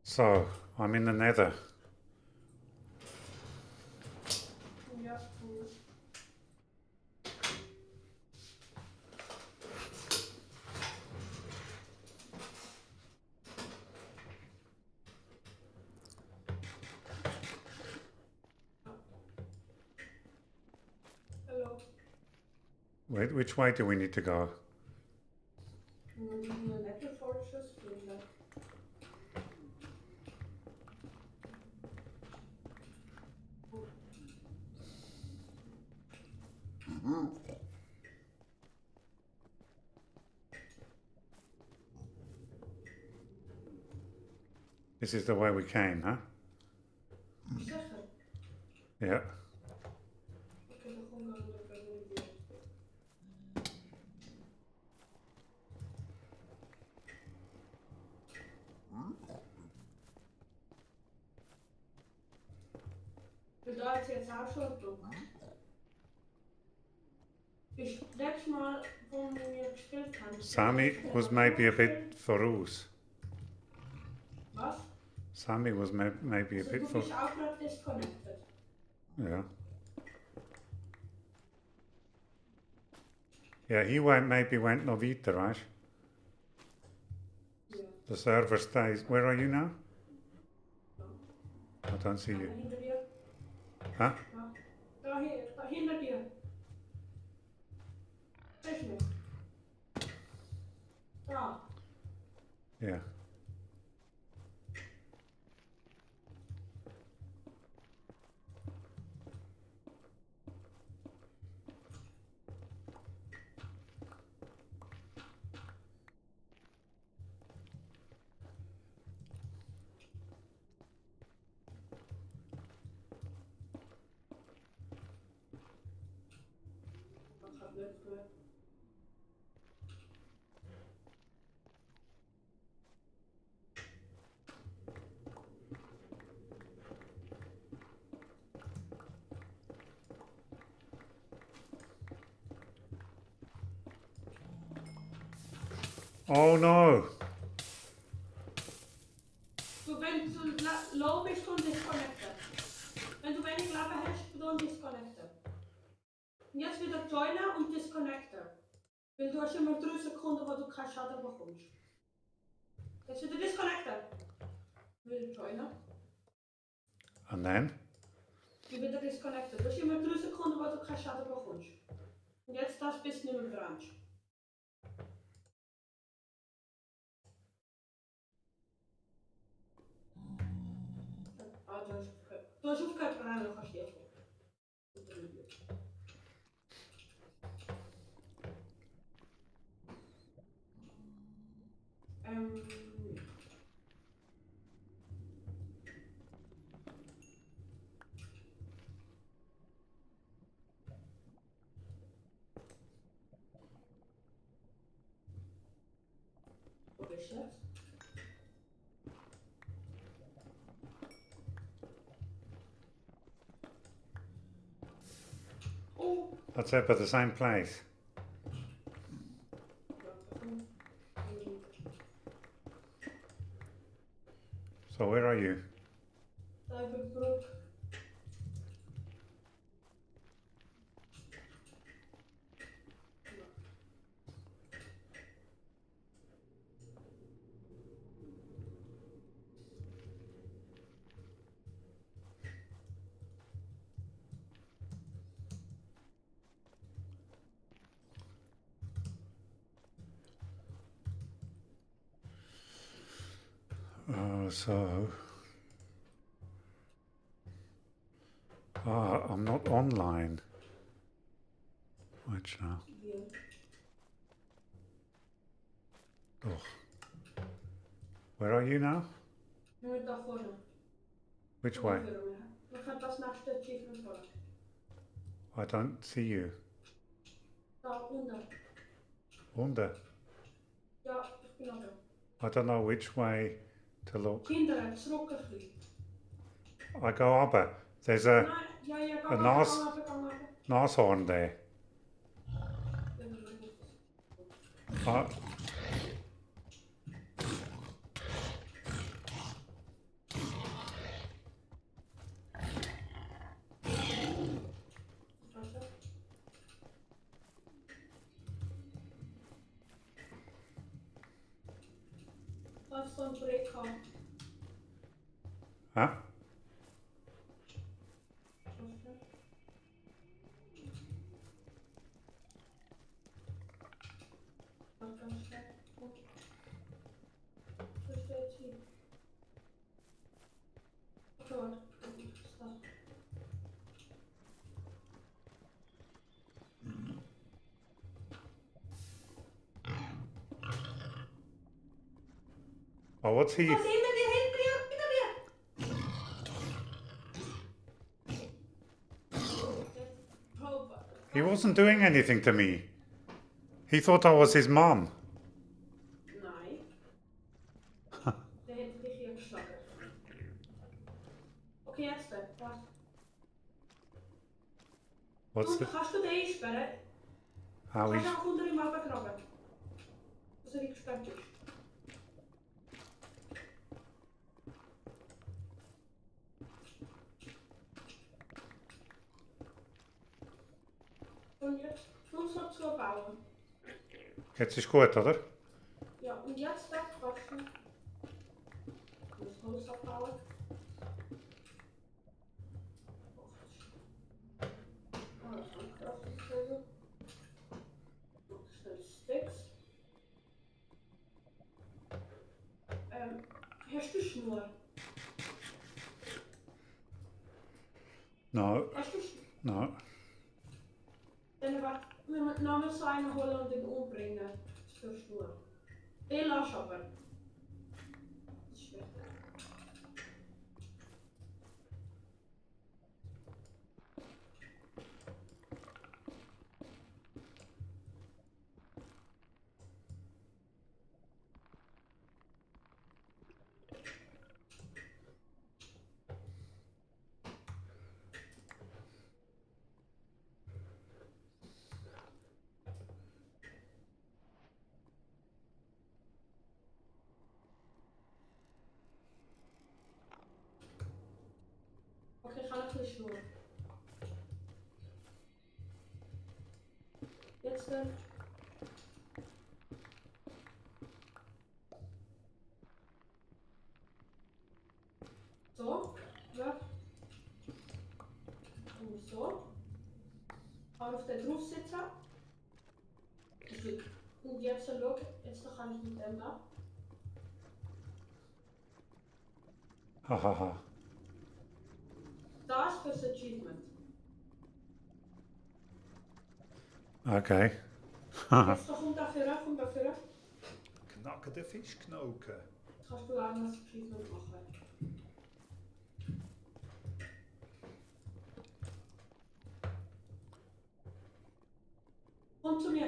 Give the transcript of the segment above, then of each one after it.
So, I'm in the nether. Ja, cool. Hallo. Which way do we need to go? Die doen net de fortress vinden. This is the way we came, huh? Zeg het. Yeah. Ik heb er gewoon een leuke idee. Bedeutet jetzt auch schon dumm. Ich letztes Mal, wo wir gespielt haben. Sammy was maybe a bit voraus. Was? Sammy was maybe a So, bit du for. bist auch gerade disconnected. Yeah. Yeah, he maybe went Novita, right? Ja. The server stays. Where are you now? I don't see you. Hinter dir. Huh? Da hinter dir. Technik. Da. Yeah. Dat gaat lukken. Oh no! Du, wenn du low bist und disconnected. Wenn du wenig Leben hast, dann disconnected. Und jetzt wieder joinen und disconnecten. Weil du hast immer 3 Sekunden, wo du keinen Schaden bekommst. Jetzt wieder disconnecten. Wieder joinen. And then? Wieder disconnecten. Du hast immer 3 Sekunden, wo du keinen Schaden bekommst. Und jetzt das bist du nicht mehr dran. Ah, du hast aufgehört zu rennen, kannst du jetzt weg. Wo bist du jetzt? Oh! That's it, but the same place. So where are you? Cyberbrook. I'm not online. Watch now. Hier. Oh. Where are you now? Nu moet daar vorne. Which way? We gaan pas naar het achievement vorne. I don't see you. Daar onder. Under. Ja, ik ben onder. I don't know which way to look. Kinderen, schrokken jullie. I go up. There's a Ja, ja, a kan nice- maar. nashorn there. Als so ein Break haben. Huh? Oh, what's he? Was hinter dir, He wasn't doing anything to me. He thought I was his mom. Nein. Der hätte dich hier geschlagen. Okay, jetzt warte. What's Du, the? kannst du den einsperren? How Kannst he? du auch unter ihm abgraben? Dass er nicht gesperrt ist. Und jetzt Schluss noch zubauen. Jetzt ist gut, oder? Ja, und jetzt wegquatschen. Ich muss Holz abbauen. Ah, das ist ein Crafting-Table. Schnell Sticks. Hast du Schnur? No, Hast du Schnur? no. Dann warte, wir müssen nochmal so einen holen und ihn umbringen. Für Schnur. Den lass aber. Das ist wichtig. Okay, ich habe ein bisschen Schnur. Jetzt so, ja. Und so. Auf den drauf sitzen. Und jetzt schau, jetzt kann ich mit dem da. Hahaha. Das fürs Achievement. Okay. Jetzt kommt dafür, kommt dafür. Knacken den Fischknochen. Jetzt kannst du auch noch das Achievement machen. Komm zu mir.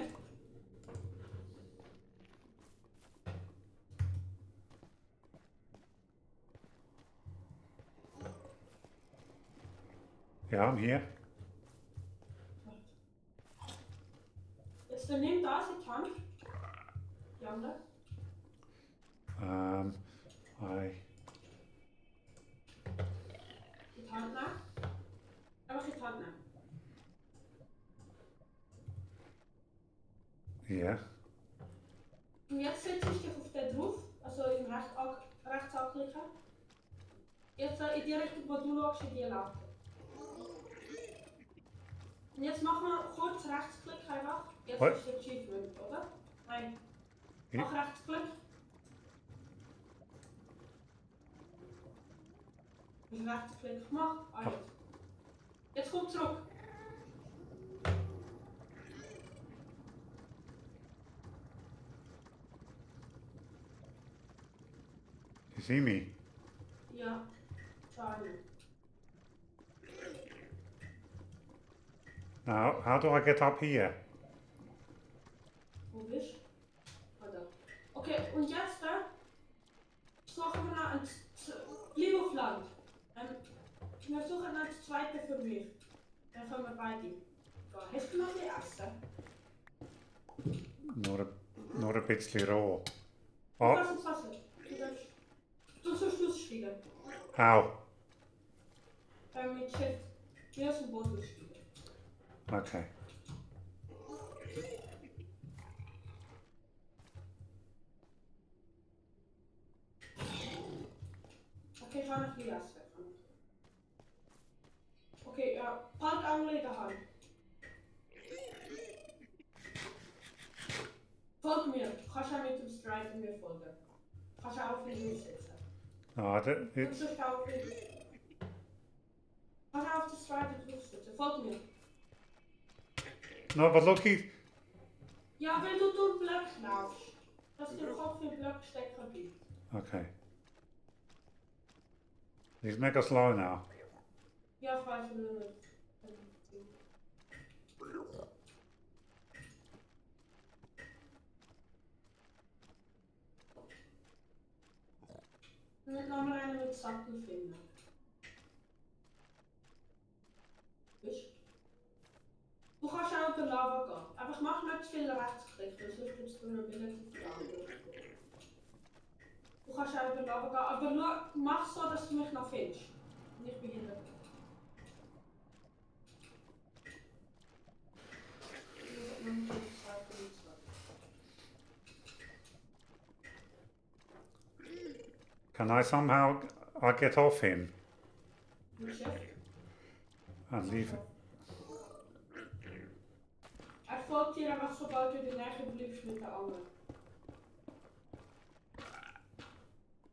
Yeah, I'm here. Jetzt nimm das in die Hand. Die andere. I. In die Hand nehmen. Einfach in die Hand nehmen. Yeah. Und jetzt setze ich dich auf den drauf. Also im rechts anklicken. Jetzt in die Richtung, wo du schaust, in die Latte. Und jetzt machen wir kurz Rechtsklick einfach. Jetzt What? ist der Achievement, oder? Nein. Ja. Mach Rechtsklick. Und Rechtsklick gemacht. Ah, jetzt. Jetzt kommt zurück. You see me? Ja. Schade. Now, how do I get up here? Wo bist du? Ah, da. Okay, und jetzt suchen wir noch ein Bleib auf Land. Wir suchen noch das zweite für mich. Dann können wir beide gehen. Hast du noch die Essen? Nur ein bisschen roh. Oh. Oh, Was ins Wasser. Du sollst aussteigen. how? Mit Schiff. Hier aus dem Boot aussteigen. Okay. Okay, ik ga nog die jas weg. Oké, ja, pak angelen in de hand. Folg mir, ga jij met hem strijden meer volgen. Ga jij auf den Stuhl sitzen. Oh, Und it's, so stau auf den Ga jij auf den Stuhl sitzen. Folg mir. no, but look, he, Ja, wenn du durch den Block laufst, dass der Kopf im Block stecken bleibt. okay. He's mega slow now. Ja, ich weiß nicht. Mit noch einen mit Sattelfinger. Weißt du? Kannst auch in die Lava gehen. Aber ich mache nicht zu viel Rechtsklick, weil sonst gibst du mir relativ viel. Du kannst auch in die Lava gehen, aber schau, mach so, dass du mich noch findest. Nicht behindert. Can I somehow get off him and leave? Er folgt dir einfach, sobald du in der Nähe bleibst mit der Angel.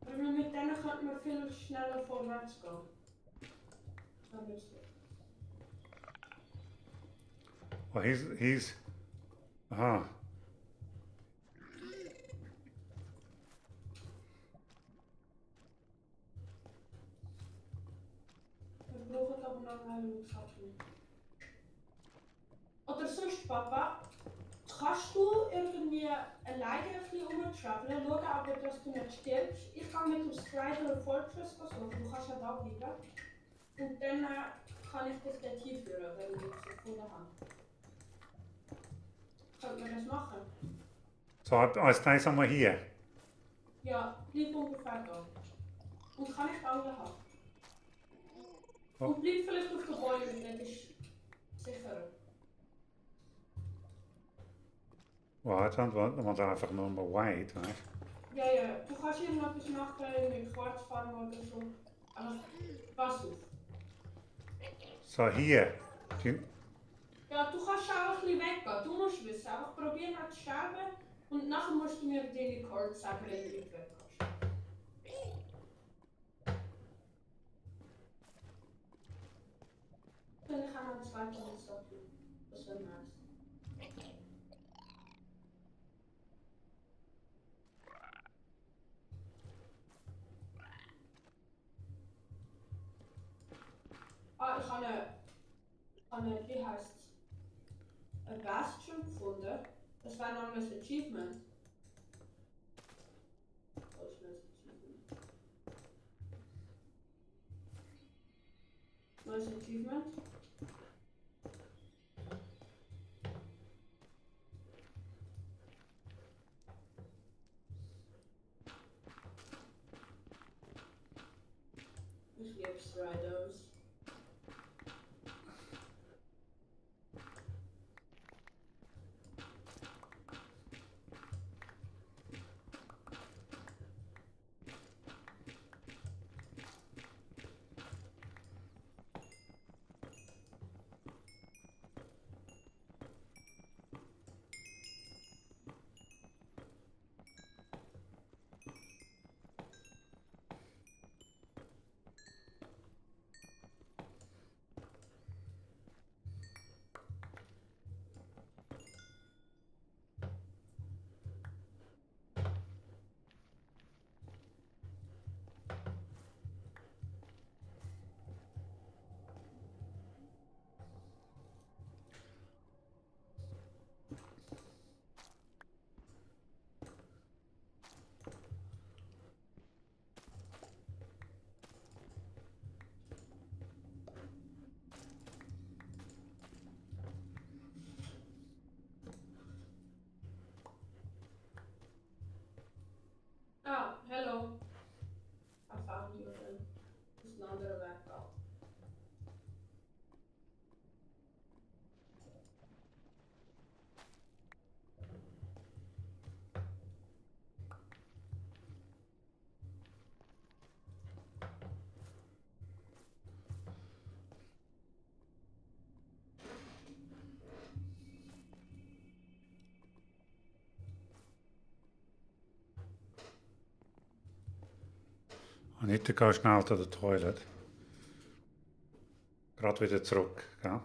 Aber mit denen könnte man viel schneller vorwärts gehen. Das ist nützlich. Well, he's, ah, Wir brauchen aber noch einen Sattel. Oder sonst, Papa, kannst du irgendwie alleine ein bisschen rumtravelen, schauen aber, dass du nicht stirbst. Ich kann mit dem Strider einen Vollschuss versuchen, du kannst ja da bleiben. Und dann kann ich dich dort hinführen, wenn ich nichts gefunden habe. Könnte man das machen? so I stay somewhere here. Ja, bleib ungefähr da. Und kann ich Angel haben? Oh. Und bleib vielleicht auf den Bäumen, das ist sicherer. Well, I don't want einfach nur mal wait, right? Ja, ja, du kannst irgendetwas machen mit Quarzfarben oder so. Aber pass auf. So here. Do you, Ja, du kannst auch ein bisschen weggehen. Du musst wissen, einfach probieren nicht zu sterben und nachher musst du mir deine Cards sagen, wenn du nicht weg kannst. Dann kann man zwei Cards sagen. Das wäre nice. Ah, ich habe wie heißt es? Ein Bastion gefunden. Das war noch ein Achievement. Wo ist das Achievement? Neues Achievement. Ich liebe Striders. I need to go schnell to the toilet. Gerade wieder zurück, gell?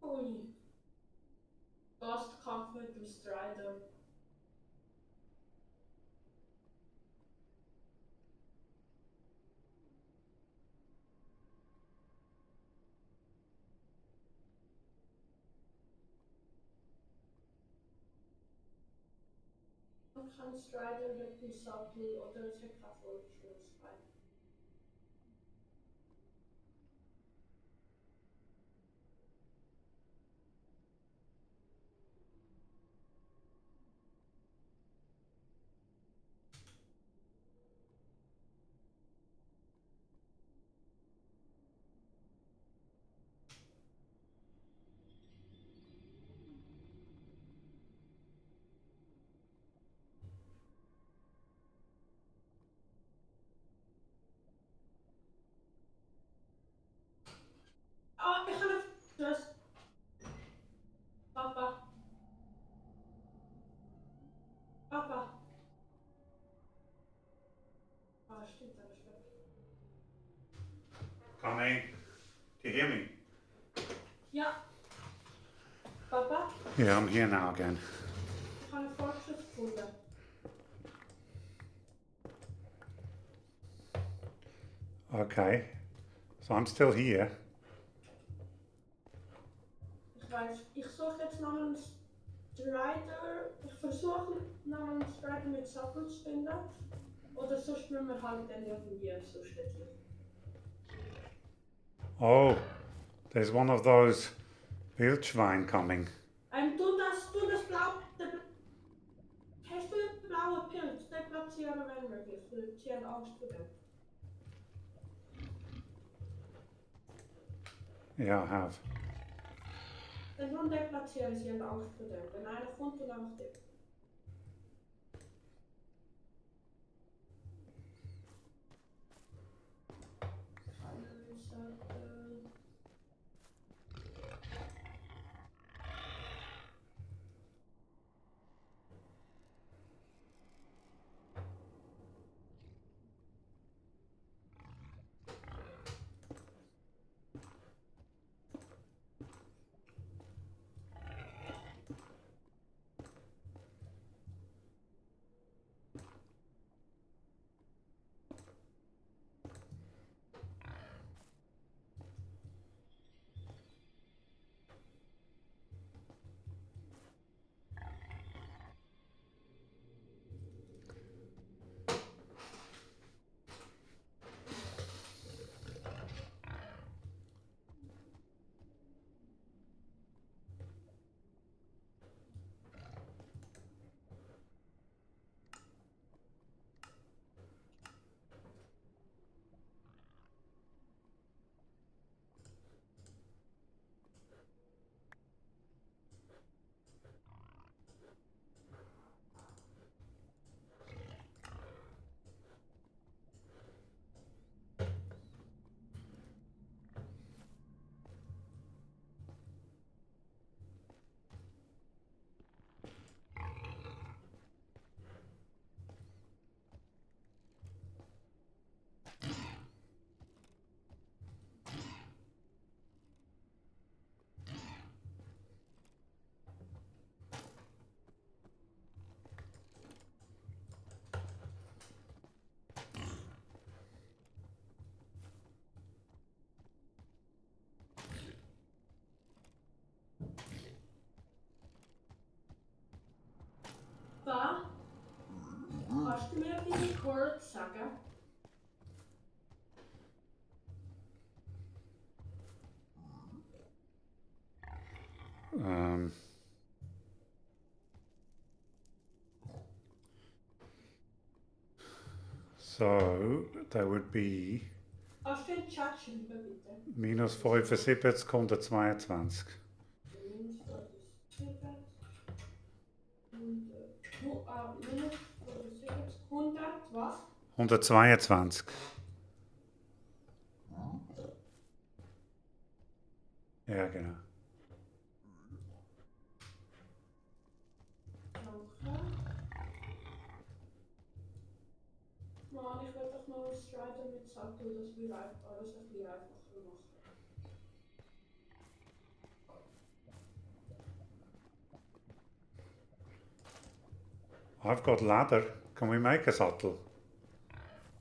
Ui. Ghost Kampf mit dem Strider. Kein Strider mit dem Sattel oder es hat kein Vollschluss bei. Oh, ich kann das. Papa. Papa. Oh, stimmt, da ist weg. Coming. Do you hear me? Ja. Papa, Yeah, I'm here now again. ich habe einen Fortschritt gefunden. Okay. So I'm still here. Ich weiß, ich suche jetzt noch einen Strider. Ich versuche noch einen Strider mit Sattel zu finden. Oder sonst müssen wir halt dann irgendwie zusätzlich. Oh, there's one of those Wildschwein coming. Tu das blau. Hast du einen blauen Pilz? Den platzieren wenn möglich. Sie haben Angst vor dem. Yeah, I have. Dann nur den platzieren, sie haben Angst vor dem. Wenn einer kommt, dann einfach den. Keine Sattel. Word sagen. So, that would be Kannst du in den Chat schreiben, bitte? minus 75, 122. Minus 75. Minus 75. 100, was? 122. Ja, genau. Danke. Mann, ich will doch noch was schreiben mit Sattel, das würde alles ein bisschen einfacher machen. I've got leather. Can we make a saddle?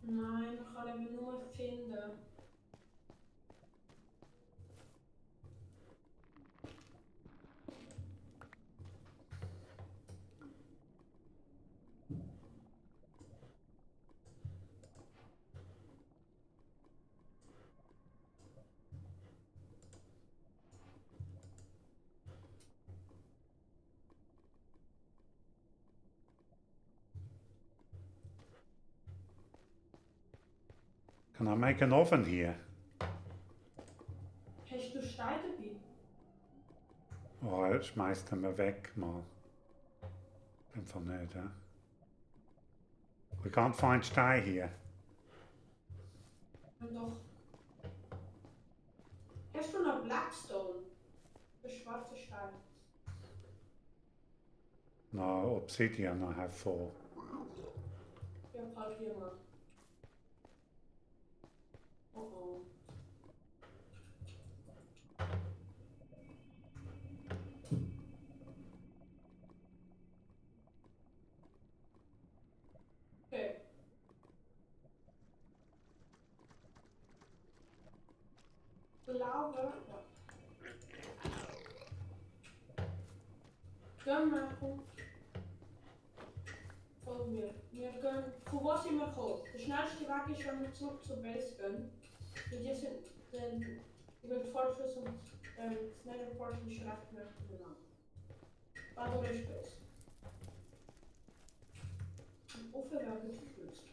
Nein, ich kann eben nur finden. Can I make an oven here? Hast du Steine dabei? Oh, jetzt schmeißt er mir weg mal. Einfach nicht, ja? We can't find Stein here. Und doch. Hast du noch Blackstone? Der schwarze Stein. No, obsidian I have 4. Ja, halt hier mal. Oh oh. Okay. Glaube, ja. Gehen wir, komm. Folg mir. Wir gehen. Von wo sind wir gekommen? Der schnellste Weg ist, wenn wir zurück zur Base gehen. Und die sind dann über den Fortschritt und das Nether Portal ist recht miteinander. Dadurch ist Base. Und offen werden ist günstig.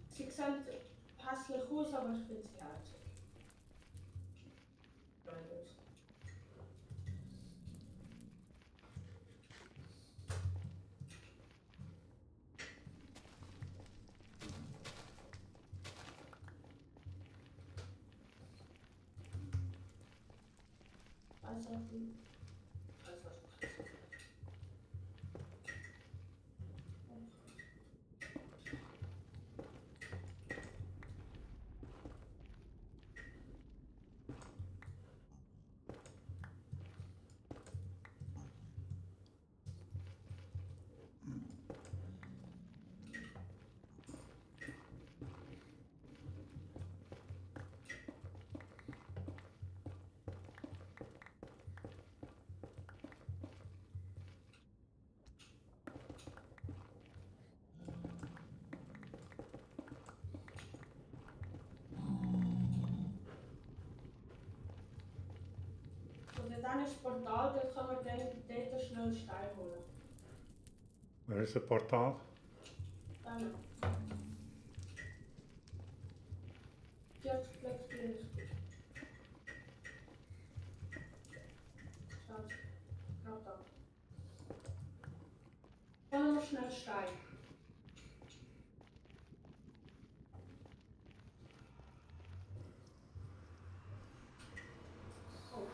Sie sehen hässlich aus, aber ich finde sie herzig. Also, und dann ist das Portal, dort kann man dann dort schnell Stein holen. Where is the portal? Dann. Jetzt bleibt es richtig. Schaut, gerade da. Holen wir schnell Stein. Oh.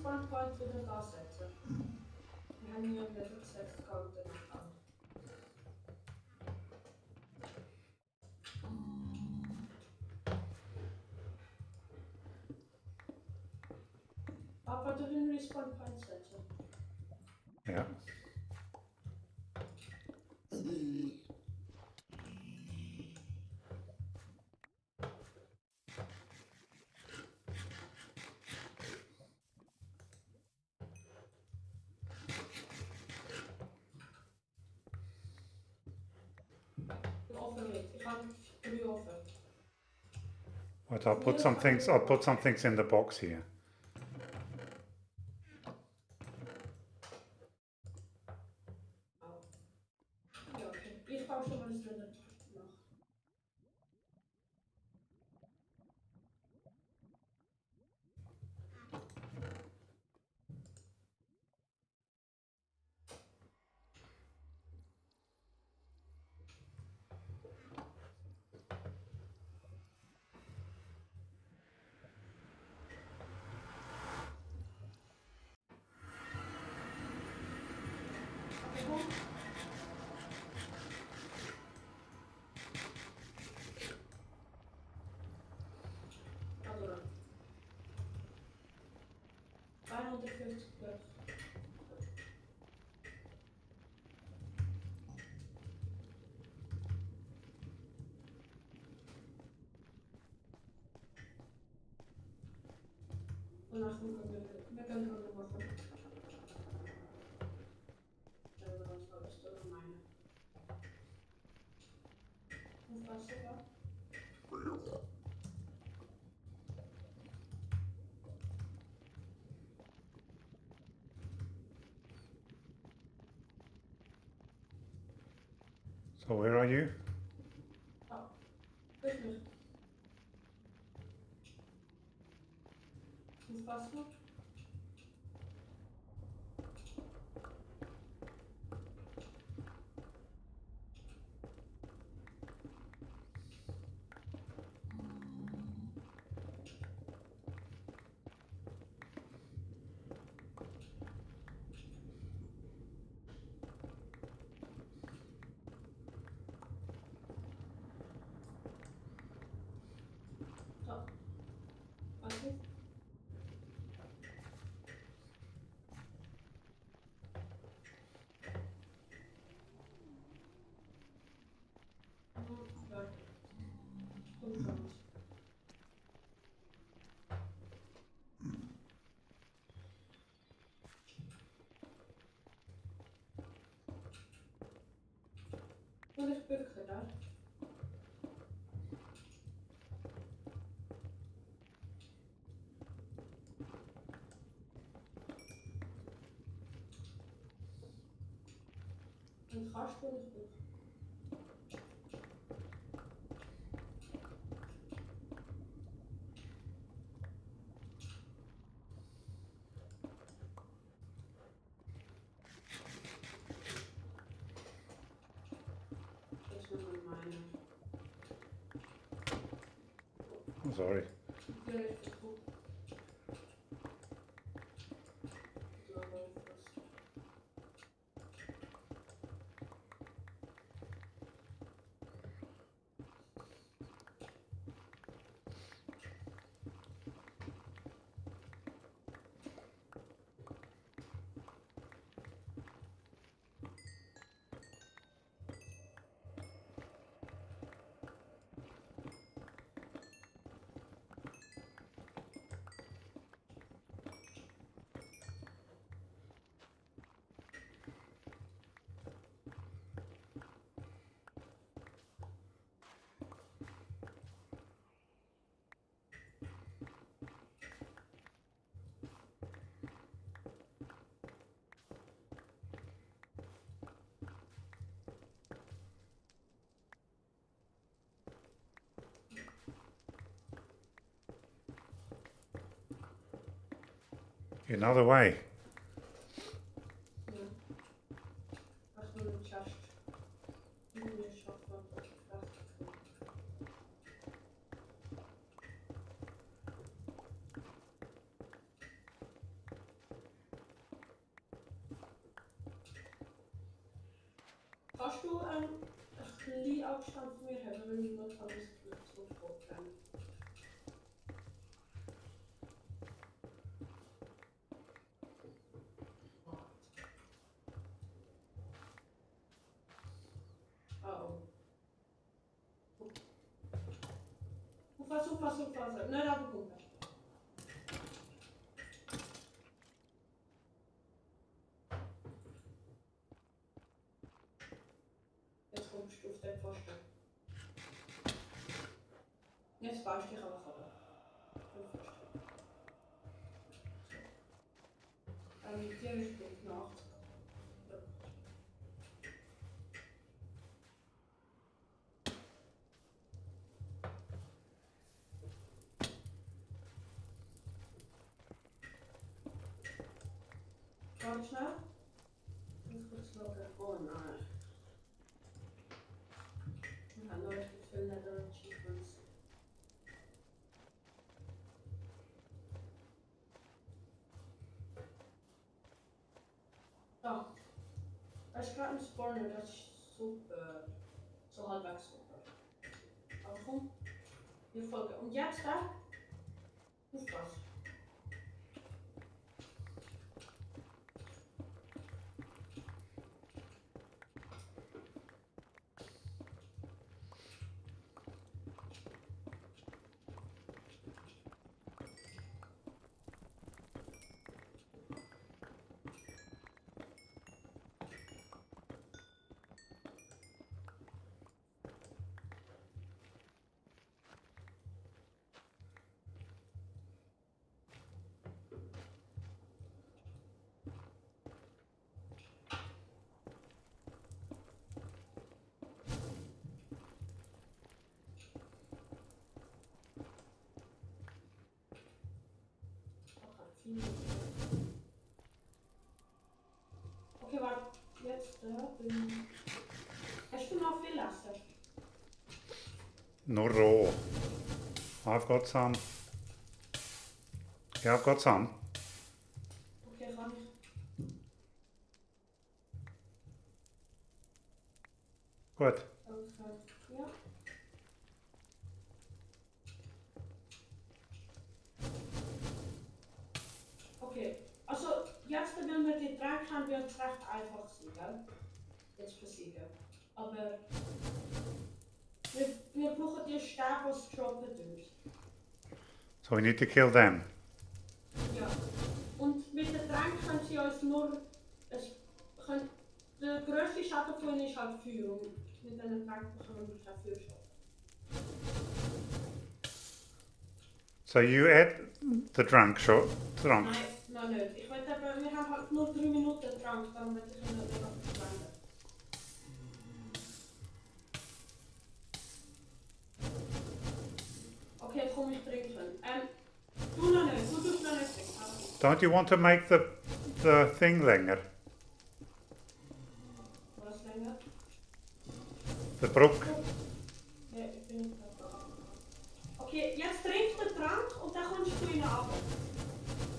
respawn point wieder da setzen. Wir haben hier wieder gesetzt, kommt danach an. Papa, du den respawn point setzen. Ja. Offen mit. Ich habe 3 offen. But I'll put some things in the box here. Ja, okay. Ich baue schon mal das dritte nach. Okay, gut. Allora. 350 plus. Danach wir können noch machen. Also das war das doch meine. Und was sogar? So where are you? Ah, das nicht. Und was noch? So. Was ist? Ja. Und schon. Und ich bücke da. Und rasch bin ich bücke. Das ist nur meine. Oh, sorry. Ja, ich bin gut. So, aber fast. Another way. Ja. Was nur ein Chest. Nur ein Schaffer. Kannst du ein bisschen Abstand von mir haben, weil ich noch alles zurückkommen. Oh. Ufa. Nicht abgucken. Jetzt kommst du auf den Pfosten. Jetzt baust du dich aber vor. Die Richtung nach. Warte schnell. Ganz kurz schauen. Oh nein. Ich habe noch richtig viel Nether Achievements. Ja. Das ist gerade ein Spawner, das ist super. So halbwegs super. Aber komm, wir folgen. Und jetzt da? Aufpassen. Okay, warte. Jetzt bin. Hast du noch viel Laster? Nur roh. I've got some. Yeah, I've got some. Okay, kann ich. Gut. Ja. Okay, also jetzt, wenn wir die Trank haben, wird es recht einfach sein, gell? Jetzt besiegen. Aber wir brauchen die Stäbe, die es droppen tun. So we need to kill them. Ja. Und mit der Trank können sie uns nur. Der grösste Schaden von ihnen ist halt Feuer. Und mit diesen Trank können wir kein Feuer schaden. So you add the drunk shot. Drunk. Nein, noch nicht. Ich will eben, wir haben halt nur 3 Minuten Trank, dann will ich ihn nicht mehr verschwenden. Okay, jetzt komme ich trinken. Du noch nicht, du tust noch nicht trinken. Don't you want to make the thing länger? Was länger? The brook? Ja, ich bin nicht da. Okay, jetzt trink den Trank und dann kommst du ihn runter.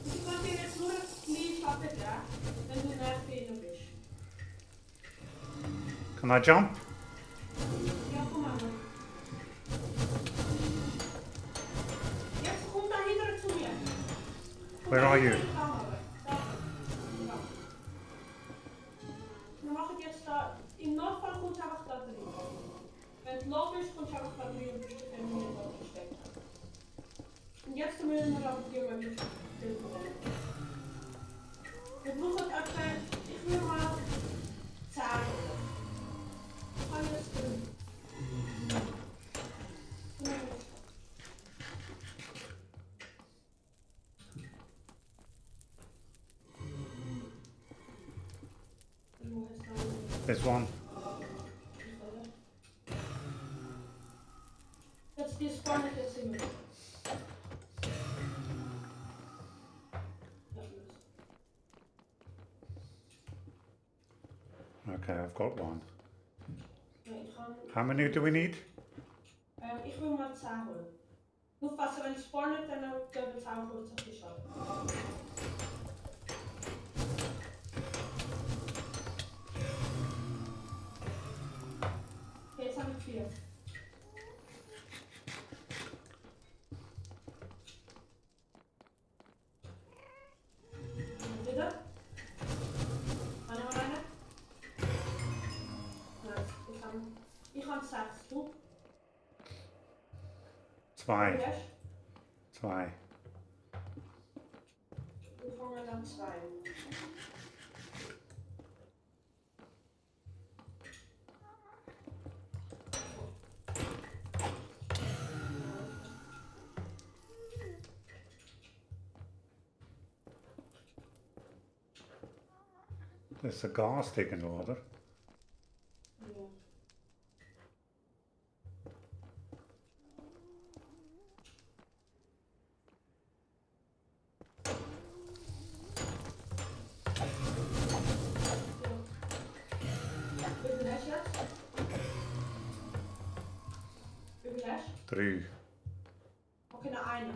Und ich kann dir jetzt nur ein kleines Schatten geben, wenn du näher bei ihnen bist. Can I jump? Ja, komm mal. Jetzt komm da hinten zu mir. Where are you? Wir machen jetzt da, im Notfall kommst du einfach da drin. Wenn du low bist, kommst du einfach da drin und bist du 5 Minuten versteckt. Und jetzt müssen wir aber die Möglichkeit telefonieren. Wir brauchen etwa, ich will mal 10 Euro. Ich kann jetzt drin. There's one. Jetzt die Spanne jetzt hin. Okay, I've got one. Ja, ich kann. How many do we need? Ich will mal 10 holen. Aufpassen, wenn es spawnet, dann geben wir 10 kurz auf die Schale. 4. Wieder. Eine mal eine. Nice. Ich habe 6. Du? 2. Wie hast 2. du? Ich fange an 2. Das ist ein Gasding, oder? Ja. Wie viel hast du jetzt? Wie viel hast du? 3. Okay, noch eine.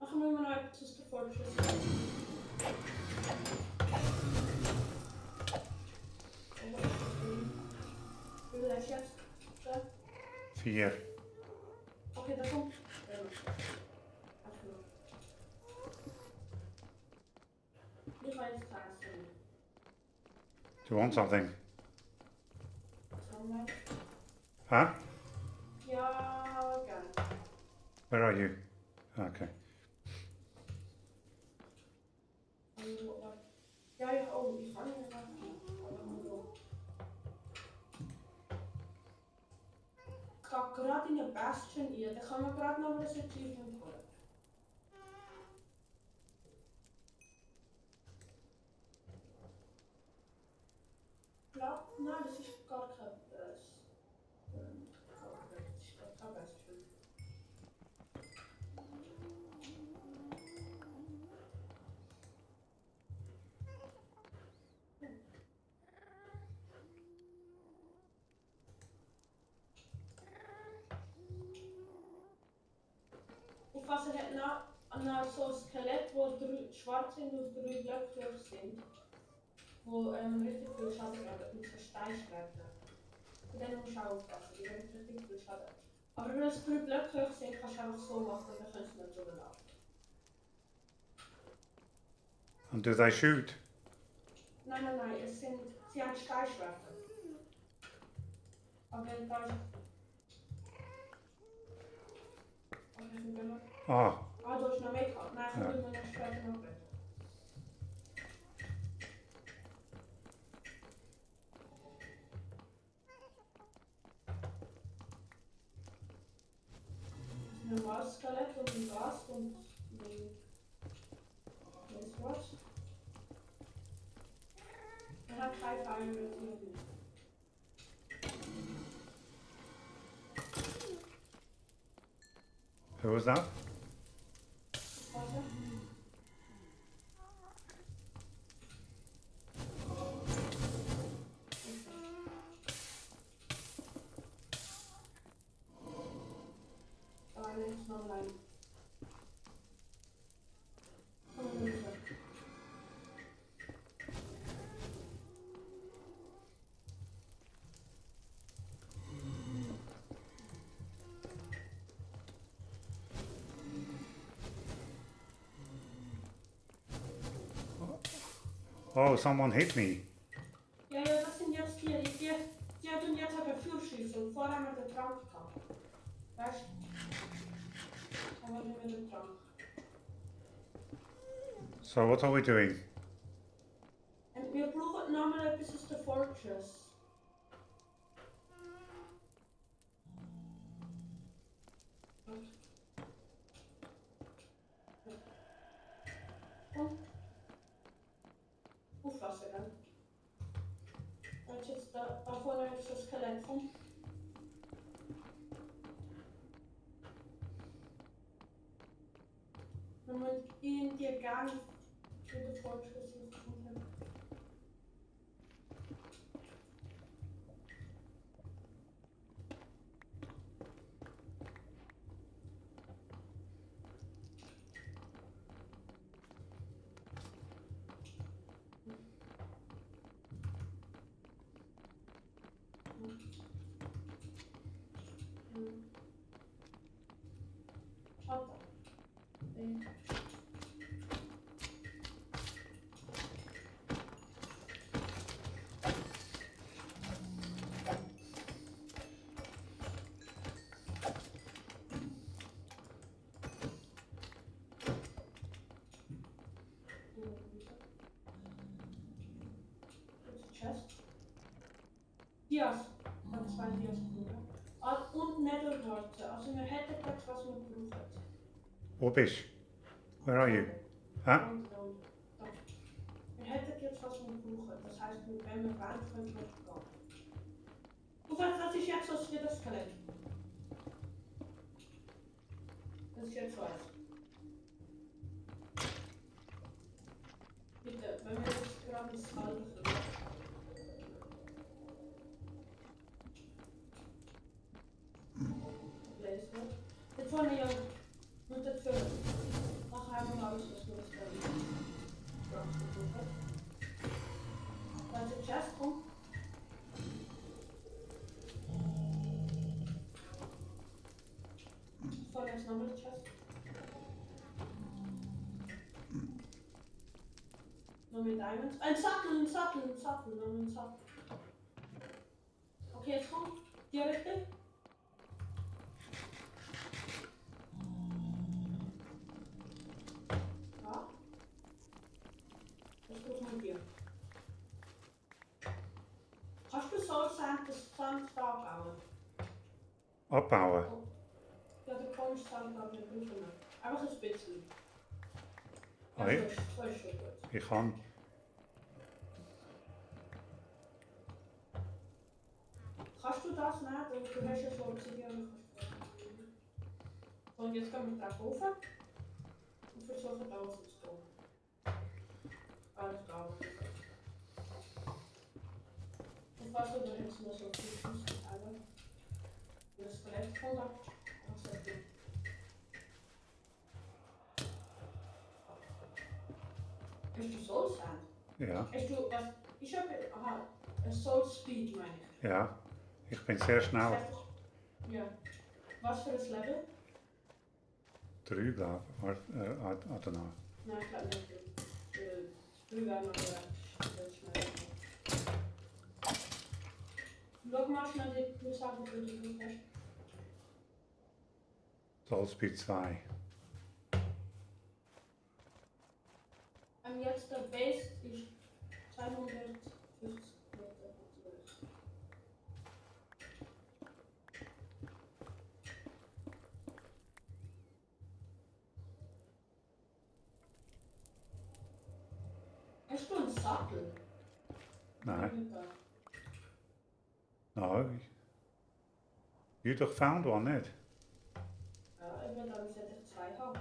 Machen wir mal noch etwas aus der Fortress. Wie viel hast du jetzt? 4. Okay, da kommt. Ach no. Ich habe jetzt testen. Do you want something? Sunlight. Huh? Ja, gerne. Where are you? Okay. Ja, ja, oh, ich kann nicht mehr. Aber nur so. Ich gehe gerade in eine Bastion rein. Da kann man gerade noch ein Achievement holen. Nein, das ist gar kein Bastion. Das ist gar kein Bastion. Ich fasse halt nach so ein Skelett, wo schwarz sind und 3 Blöcke durch sind. Wo richtig viel Schaden haben mit so Steinschwertern. Von denen musst du auch aufpassen, die haben richtig viel Schaden. Aber wenn es 3 Blöcke hoch sind, kannst du einfach so machen und dann kannst du nicht drüber laufen. And do they shoot? Nein, sie haben Steinschwerter. Aber wenn da ist... Okay, sind wir noch... Ah, Ah, du hast noch mehr gehabt. Nein, Ja. dann müssen wir noch später noch reden. Ein normales Skelett und ein Gas und ein... Weißt du was? Er hat keine Fire Rate. who was that? Warte. Ah, jetzt noch online. Komm rüber. Oh, someone hit me. Ja, das sind jetzt die tun jetzt aber Fürschüsse und vorher haben wir den Trank gehabt. Weißt du? Aber nicht mehr den Trank. So what are we doing? Und wir brauchen nochmal etwas aus der Fortress. Und? Aufpassen, gell? Da ist jetzt da vorne ist das Skelett von. Wenn man in die Gang für die Fortress gefunden hat. hin. Chest. Dias. Hat 2 Dias gebraucht. Und Netherworte. Also wir hätten jetzt was wir brauchen. Wo bist du? Where are you? Hä? Und da. Wir hätten jetzt was wir brauchen. Das heisst, wenn wir wollen, können wir gehen. Und das ist jetzt was für das Skelett. Das ist jetzt was. Bitte, wenn wir jetzt gerade das Halbe jetzt wollen wir ja nur dafür nachher einmal alles, was wir das dann da ist der Chest kommt. Voll jetzt nochmal der Chest. Noch mehr Diamonds. Ein Sattel, noch ein Sattel. Okay, jetzt kommt die Richtung. Ja. Das geht mit dir. Kannst du so Sand da abbauen? Abbauen? Oh. Ja, du kannst Sand da nicht brauchen. Einfach ein bisschen. Ja, Hey. so ist schon gut. Ich kann. Kannst du das nicht? Du hast ja so Obsidian. So, und jetzt gehen wir da rauf und versuchen da rauszugehen. Alles klar. Und was wir jetzt nur so viel Fuß haben. Das Skelett kommt ab. Das ist gut. Hast du Soul Sand? Ja. Hast du was? Ich habe. Aha, Soul Speed meine ich. Ja. Ich bin sehr schnell. Ja. Was für ein Level? 3, glaube ich. I don't know. Nein, ich glaube nicht. 3 wäre noch schnell. Schau mal schnell die Sachen, die du gut hast. Soulspeed 2. Jetzt der Base ist 250 Meter. Hast du einen Sattel? Nein. No. You doch found one, nicht? Ja, ich will dann sollte ich 2 haben.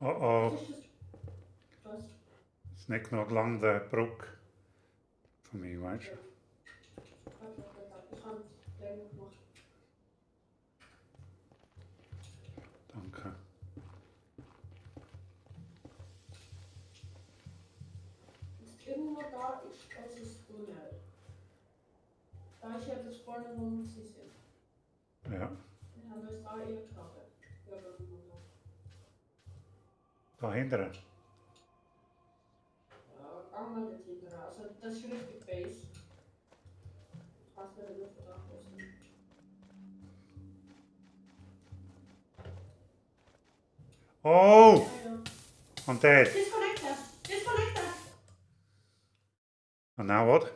Oh. Was? Het is niet nog lang de broek. Voor mij, weet je. Dank je. Irgendwo da ist das Tunnel. Da ist ja das vorne, wo wir sind. Ja. Wir haben uns da eher geknabbert. Ja, Dahinter. ja, gang mal nicht hinterher. Also das ist richtig Base. Ich weiß nicht, wie wir da sind. Oh! Ja, ja. I'm dead. Disconnected! Disconnected! And now what?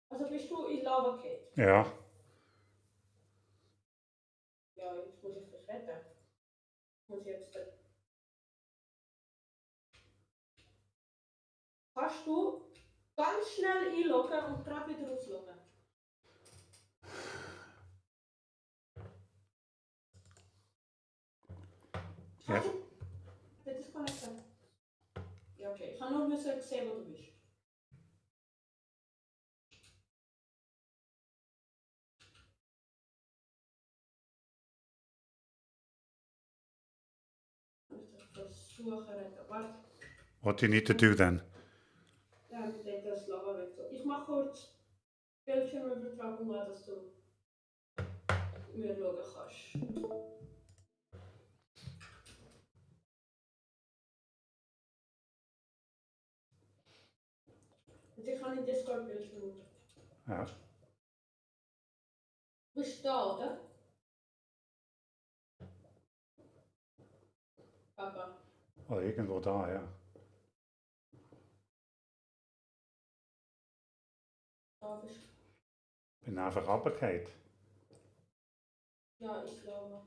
Also bist du in Lava Cave? Ja. Ja, jetzt muss ich das retten. Muss ich jetzt. Kannst du Ganz schnell einloggen und gerade wieder ausloggen. Ja. Das ist connected. Ja, okay. Ich kann nur müssen sehen, wo du bist. Ich versuche retten. Warte. What do you need to do then? Ja, mit das Lava weg. Ich mache kurz Bildschirmübertragung an, dass du mir schauen kannst. Und ich kann in Discord Bildschirm. Ja. Bist du da, oder? Papa. Oh, irgendwo da, ja. Da bist du. Bin einfach runtergefallen. Ja, ich glaube.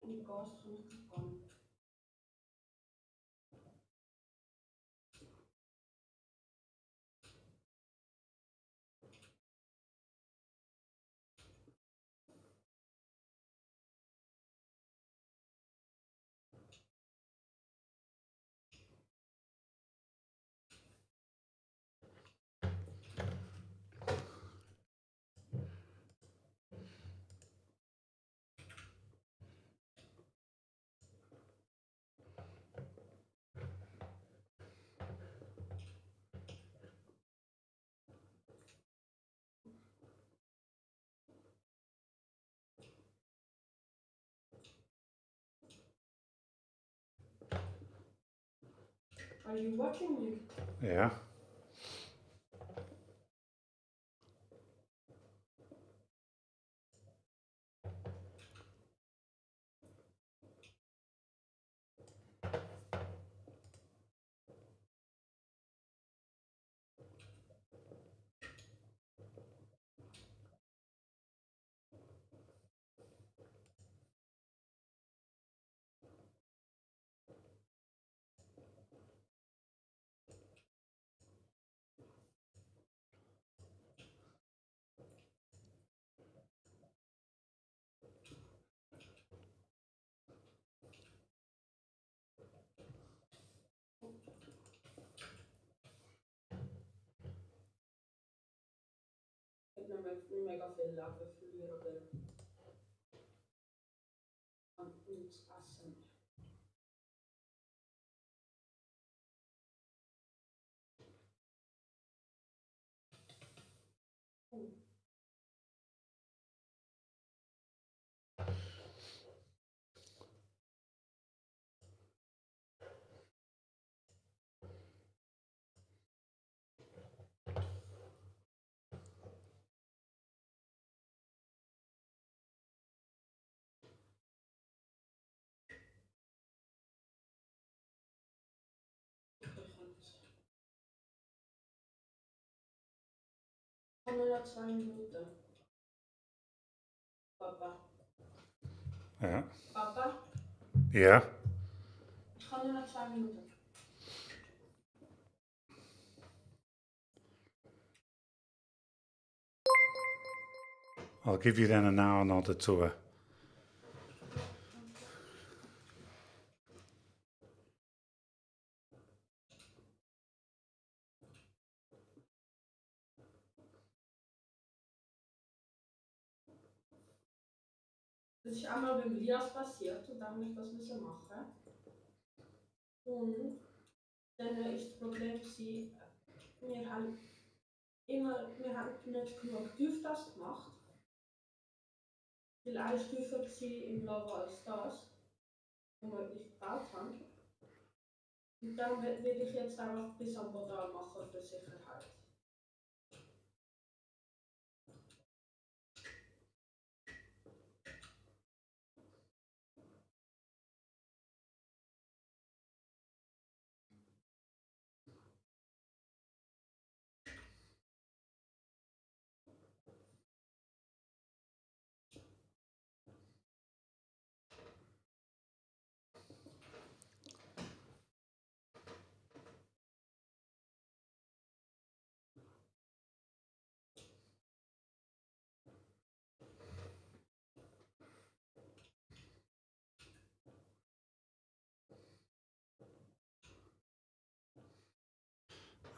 Die Gas kann ich gefangen. Are you watching me? Ja. Ich habe noch mega viel Leben früher, aber kann nichts essen. Ich habe nur noch 2 Minuten. Papa. Ja. Papa, Ja. ich habe nur noch 2 Minuten. I'll give you then an hour another tour. Das ist einmal beim Lias passiert und dann musste ich das müssen machen. Und dann ist das Problem gewesen, wir haben nicht genug Tieftas gemacht. Weil er ist tiefer im Lava als das, wo wir wirklich gebaut haben. Und darum werde ich jetzt einfach bis am Modal machen für Sicherheit.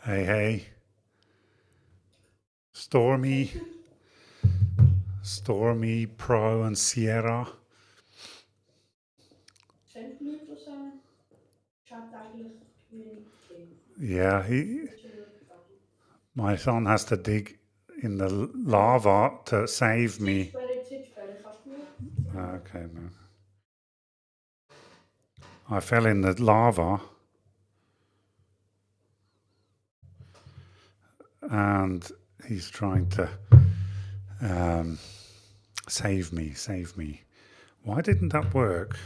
Hey, hey. Stormy, Pro and Sierra. Sind die Leute aus dem Chat eigentlich wenig gesehen? Yeah, my son has to dig in the lava to save me. Zeitsperre, kannst du mir? Okay, man. I fell in the lava and he's trying to save me. Why didn't that work?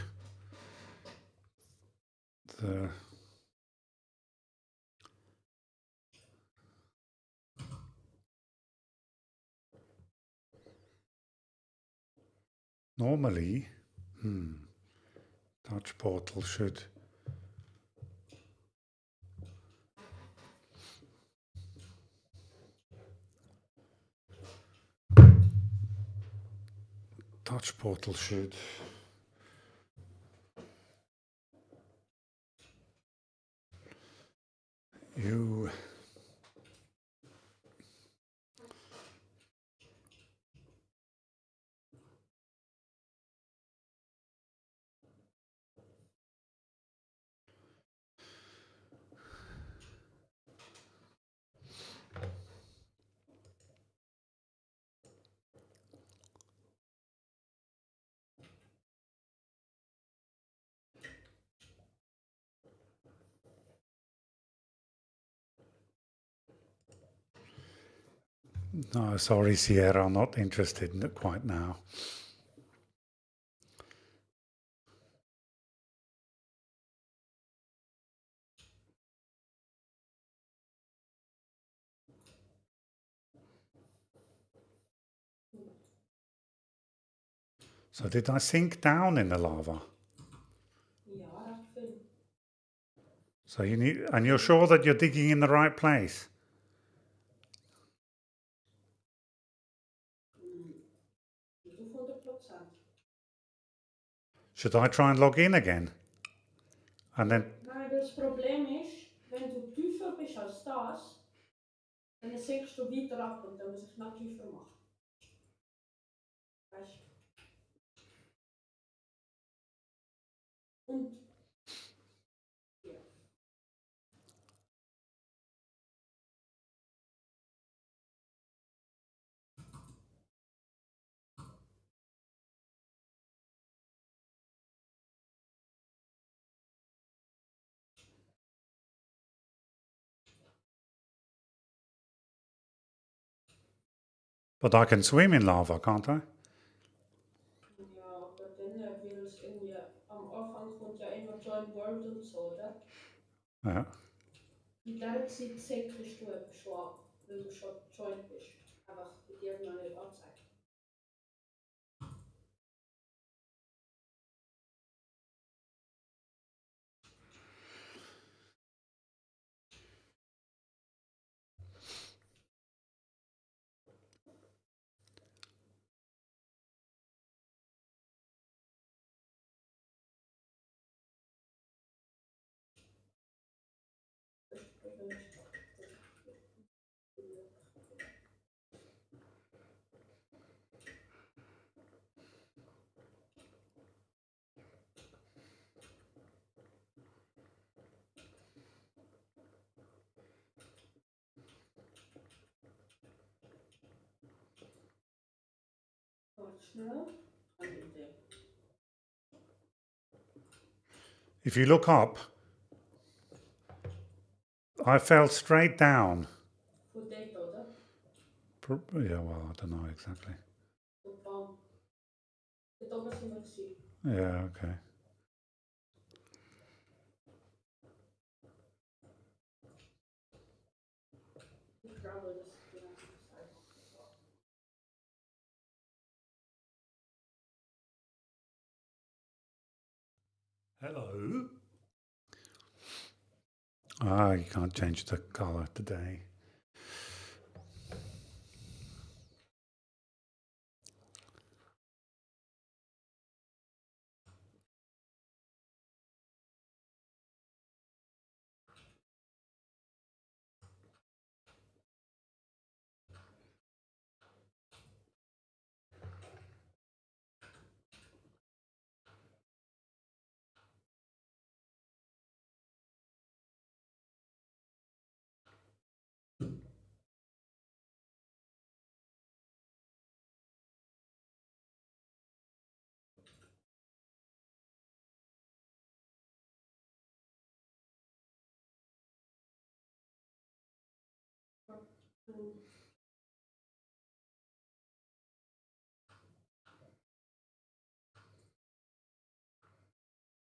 Normally, touch portal should. Touch portal should. You. No, sorry, Sierra, I'm not interested in it quite now. So did I sink down in the lava? Ja, recht viel. So you need, and you're sure that you're digging in the right place? 100%. Should I try and log in again? And then, Nein, das Problem ist, wenn du tiefer bist als das, dann sinkst du weiter ab und dann muss ich noch tiefer machen. Weißt du? Und ja. but I can swim in lava, can't I? Ja, aber dann will es irgendwie, am Anfang kommt ja immer Join World und so, oder? Ja. In dieser Zeit sinkst du eben schon ab, weil du schon joined bist. Einfach bei dir noch nicht angezeigt. Das Problem ist, warte schnell. If you look up, I fell straight down. Yeah, well, I don't know exactly. Yeah, okay. Hello. Ah, you can't change the color today.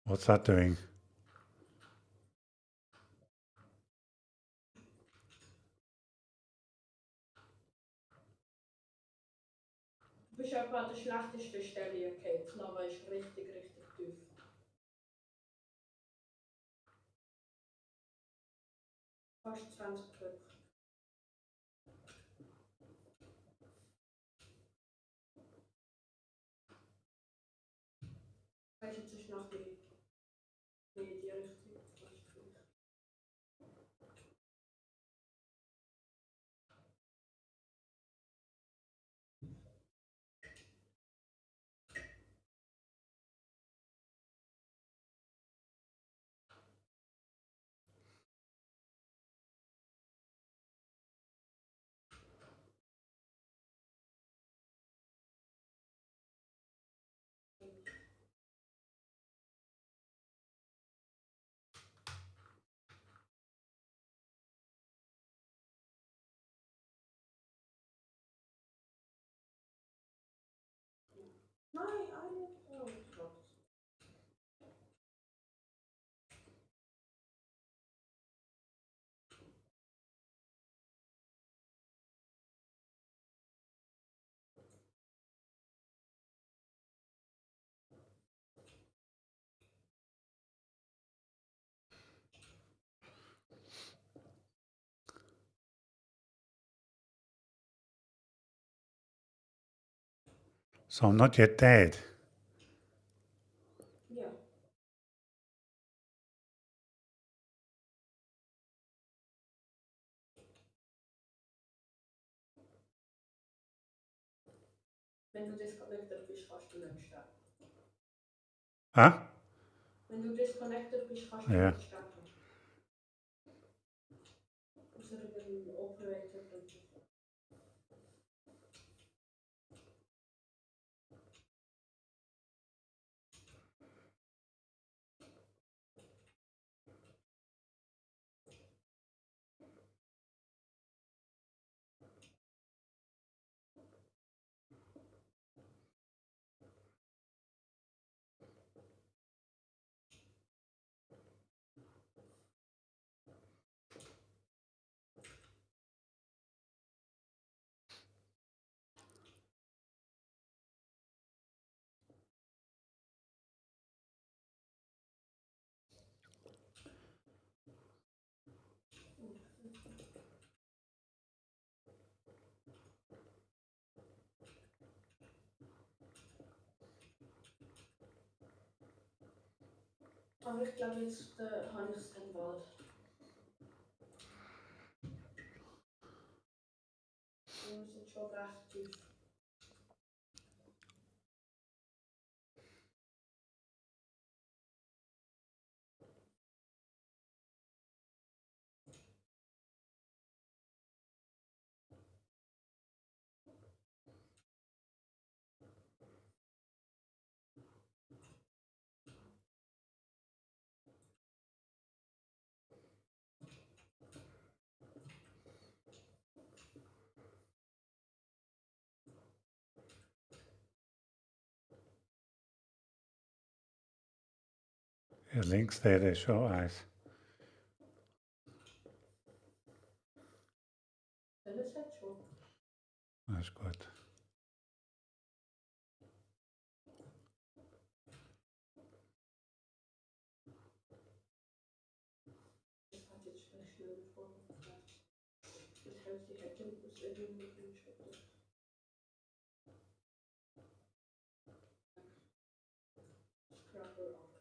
What's that doing? Du bist etwa an der schlechtesten Stelle, okay? Das Lava ist richtig, richtig tief. Fast 20 Köpfe. Weißt du, jetzt ist noch mehr in die Richtung. Nein, oh Gott. So I'm not yet dead. Ja. Wenn du disconnected bist, kannst du nicht sterben. Huh? Wenn du disconnected bist, kannst du Ja. nicht sterben. Außer über den Operator-Prinzip. Aber ich glaube, jetzt habe ich es dann bald. Wir sind schon recht tief. Ja, links der schon eins. Das ist jetzt schon. Das ist gut. Das hat jetzt schnell vorgefragt. Das heißt, die hätte muss irgendwie mit Schritt. Scrabble auf.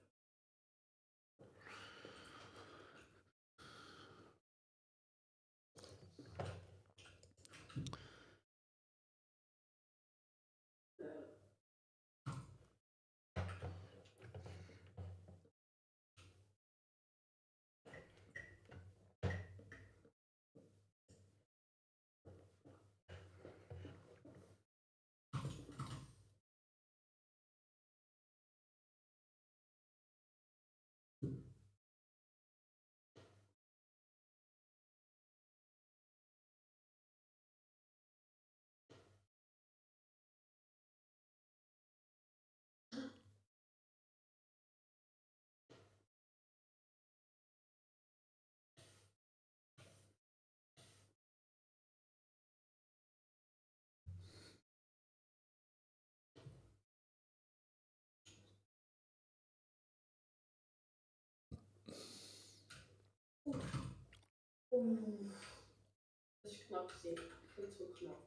Das ist knapp, viel zu knapp.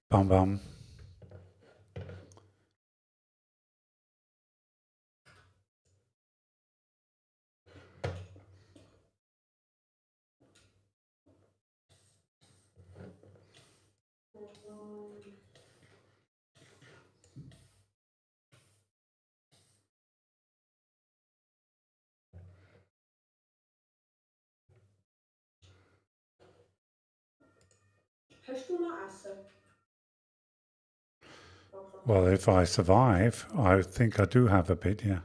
Bam, bam. Hast du noch Essen? Well, if I survive, I think I do have a bit, yeah.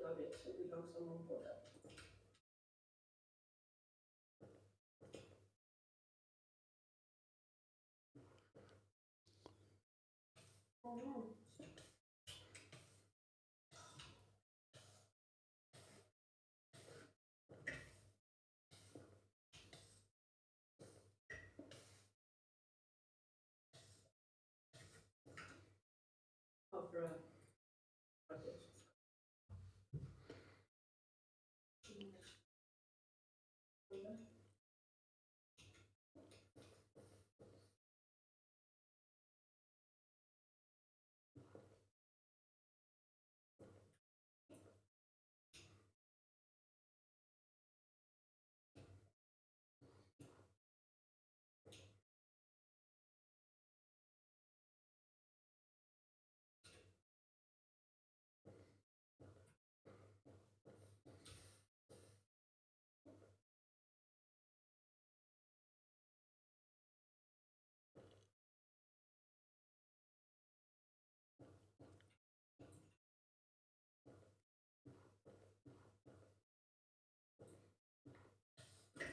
Ja, da wird es langsam am Boden. Oh no. Aber, warte.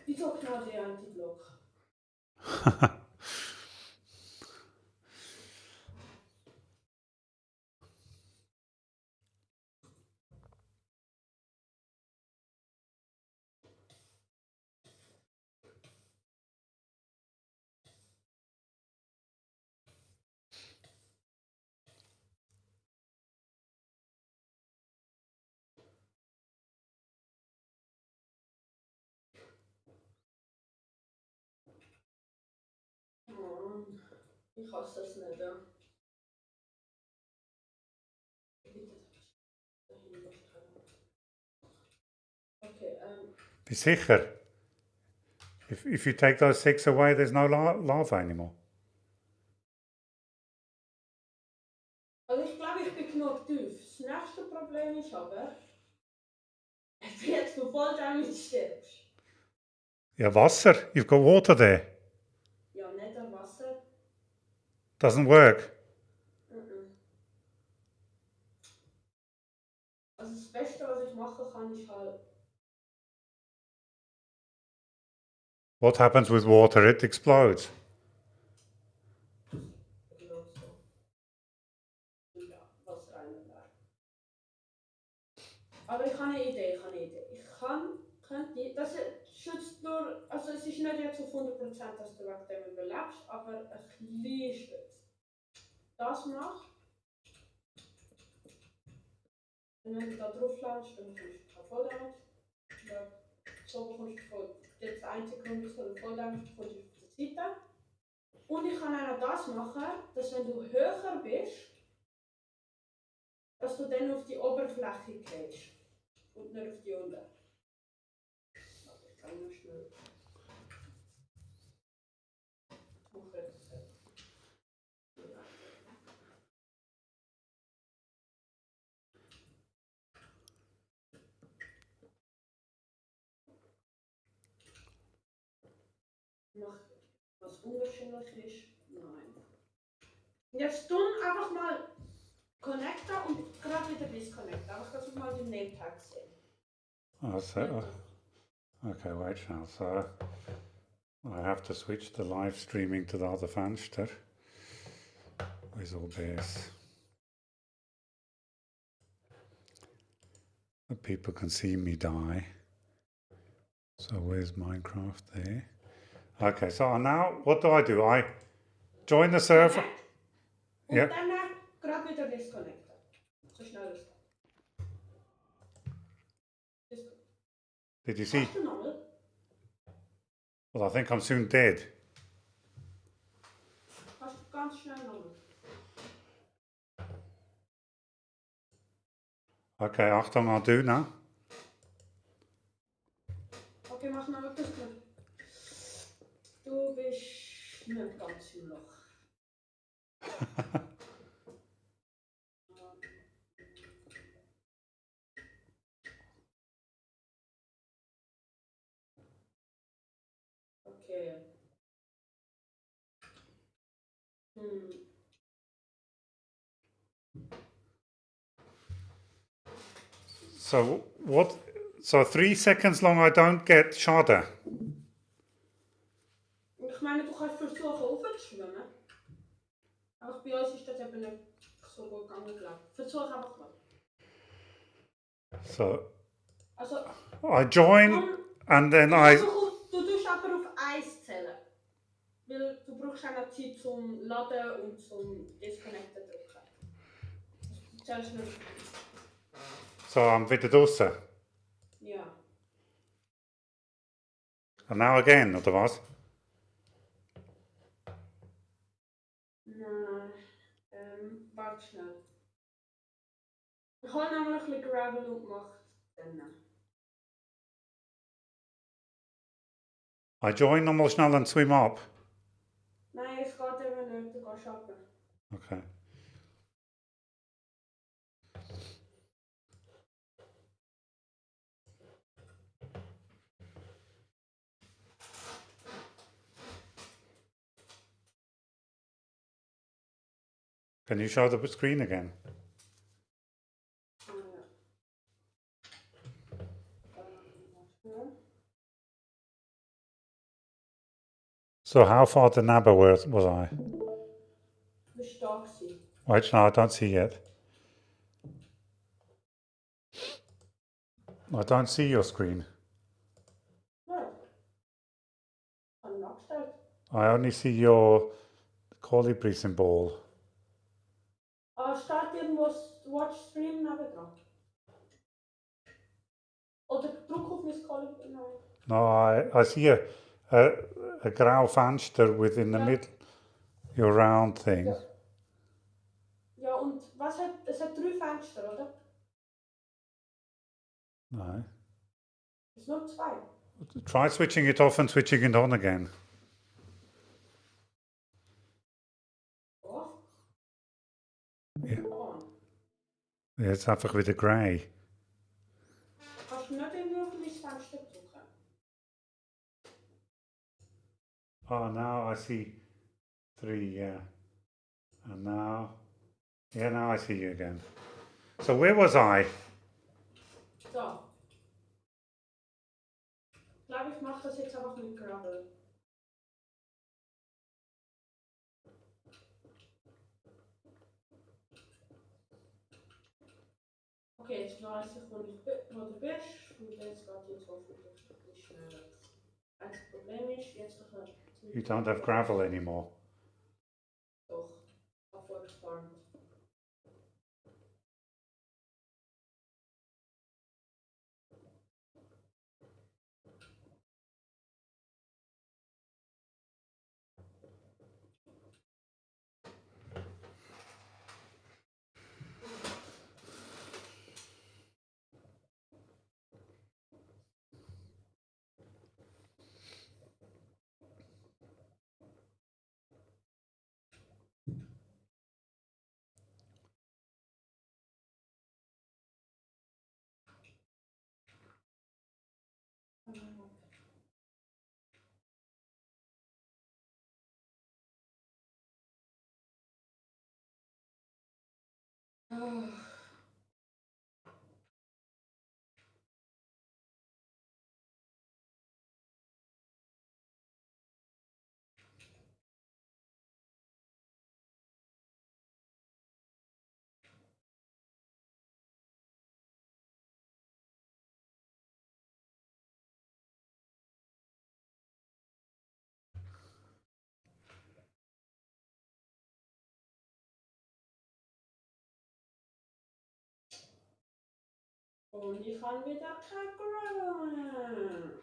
Wieso knallt der Antiblock? Ich hasse es nicht, ja. Okay, Bist sicher? If you take those 6 away, there's no lava anymore. also ich glaube, ich bin genug tief. Das nächste Problem ist aber, ich bin jetzt voll damit stirbst. Yeah, Wasser. You've got water there. Ja, nicht am Wasser. Doesn't work. Also das Beste, was ich machen kann, ist halt. What happens with water? It explodes. Ja, was rein wäre. Aber ich habe eine Idee, könnte, das schützt nur, also es ist nicht jetzt auf 100%, dass du wegen dem überlebst, aber ein bisschen schützt. Das machst, und wenn du da drauf landest, dann kommst du voll damit. Ja, so bekommst du voll. Jetzt der einzige Grund, dass du voll damit bekommst, ist auf der Seite. Und ich kann auch noch das machen, dass wenn du höher bist, dass du dann auf die Oberfläche gehst und nicht auf die unten. Ich kann nur schnell. Ich mache jetzt das. Mach was unwahrscheinlich ist. Nein. Jetzt tun einfach mal connecten und gerade wieder disconnecten. Einfach, dass wir mal den Name Tag sehen. Okay, wait now. So I have to switch the live streaming to the other Fenster with OBS. The people can see me die. So where's Minecraft there? Okay, so now what do? I join the server. Und Ja. dann gerade wieder disconnecten. So schnell ist das. Did you see? Hast du nochmal? Well, I think I'm soon dead. Hast du ganz schnell nochmal? Okay, Achtung, I'll do now. Okay, mach noch etwas gut. Du bist nicht ganz im Loch. Okay. So what? So 3 seconds long I don't get Schade. Ich meine, du kannst versuchen aufzuschwimmen. Aber bei uns ist das eben nicht so gut gegangen, glaube ich. Versuch einfach mal. So Also, I join and then du tust aber auf 1 zählen. Weil du brauchst auch noch Zeit zum Laden und zum Disconnecten drücken. Du zählst nicht. So I'm wieder draussen. Ja. And now again, oder was? Nein. Warte schnell. Ich habe nämlich ein bisschen Gravel und gemacht. Dann. I join nochmal schnell and swim up. Nein, es geht eben nicht. Du gehst runter. Okay. Can you show the screen again? So how far to Naba was I? Bist du da gewesen? Wait, no, I don't see yet. I don't see your screen. Nein. Habe ich abgestellt. I only see your colibri symbol. Steht irgendwo das Watch Stream nebendran? Oder drück auf mein Kolibri? Nein. No, I see a grau Fenster within the middle. your round thing. Ja. Ja, und es hat 3 Fenster, oder? No. Es nur 2. Try switching it off and switching it on again. Off. Ja. On. Jetzt einfach wieder grey. Kannst du nicht irgendwie auf mein Fenster drücken? Oh, now I see 3, yeah. And now, yeah, now I see you again. So where was I? So. Ich glaube, ich mache das jetzt einfach mit Gravel. Okay, jetzt weiß ich, wo du bist. Und jetzt geht jetzt hoffentlich ein bisschen schneller. Das Problem ist, jetzt noch ein... You don't have gravel anymore. Doch, erfolgsfarmt. Und ich kann wieder kein Gravel.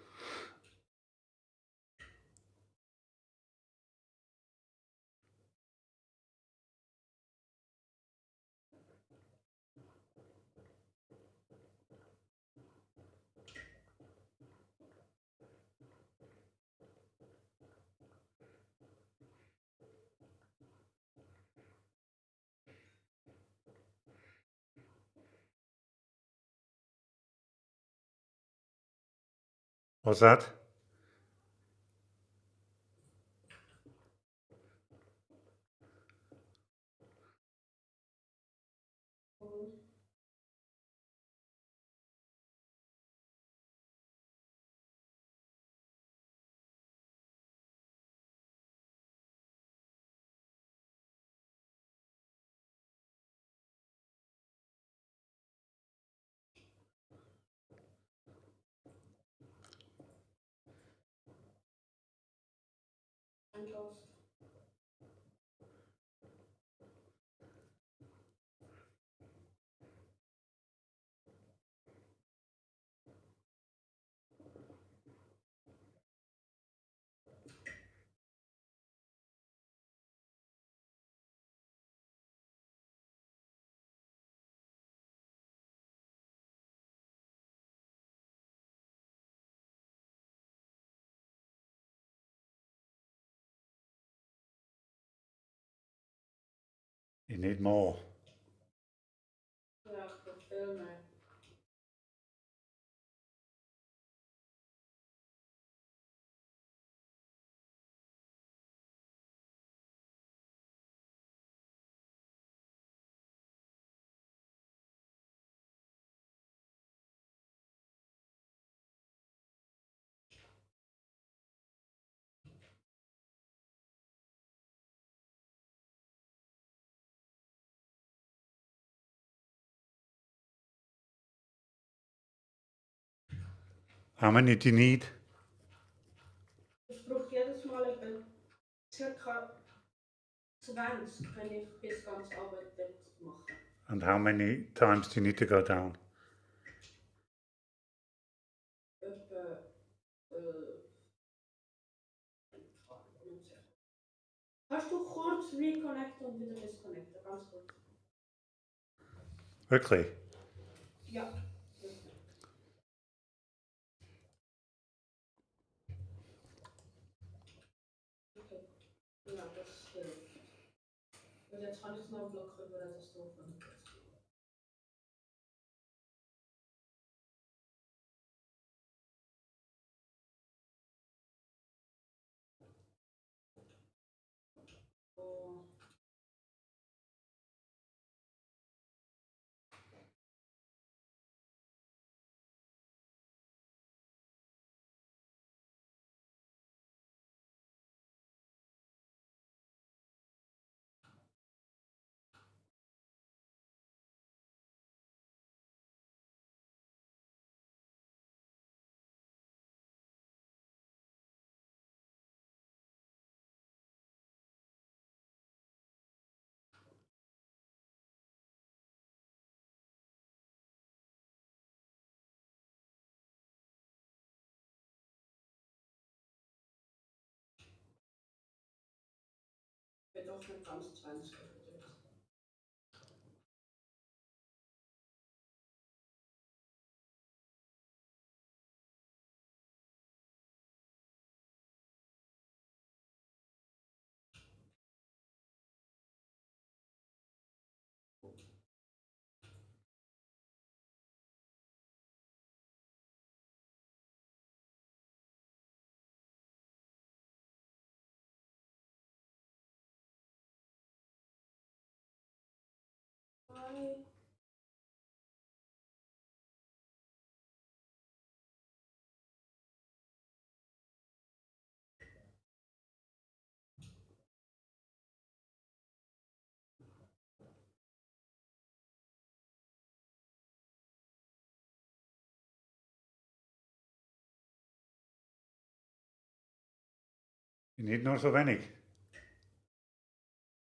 What's that? Ein Toast. You need more. Ja, ich brauche viel mehr. How many do you need? Ich brauche jedes Mal etwa ca. 20, wenn ich bis ganz Arbeit dort mache. And how many times do you need to go down? Etwa... Kannst du kurz reconnecten und wieder disconnecten, ganz kurz. Wirklich? Ja. Okay. Ja, das hilft. Und jetzt kann ich noch einen Block über das Dorf. Oh. Wird auch nicht ganz 20 gedrückt. Hi. Nicht nur so wenig.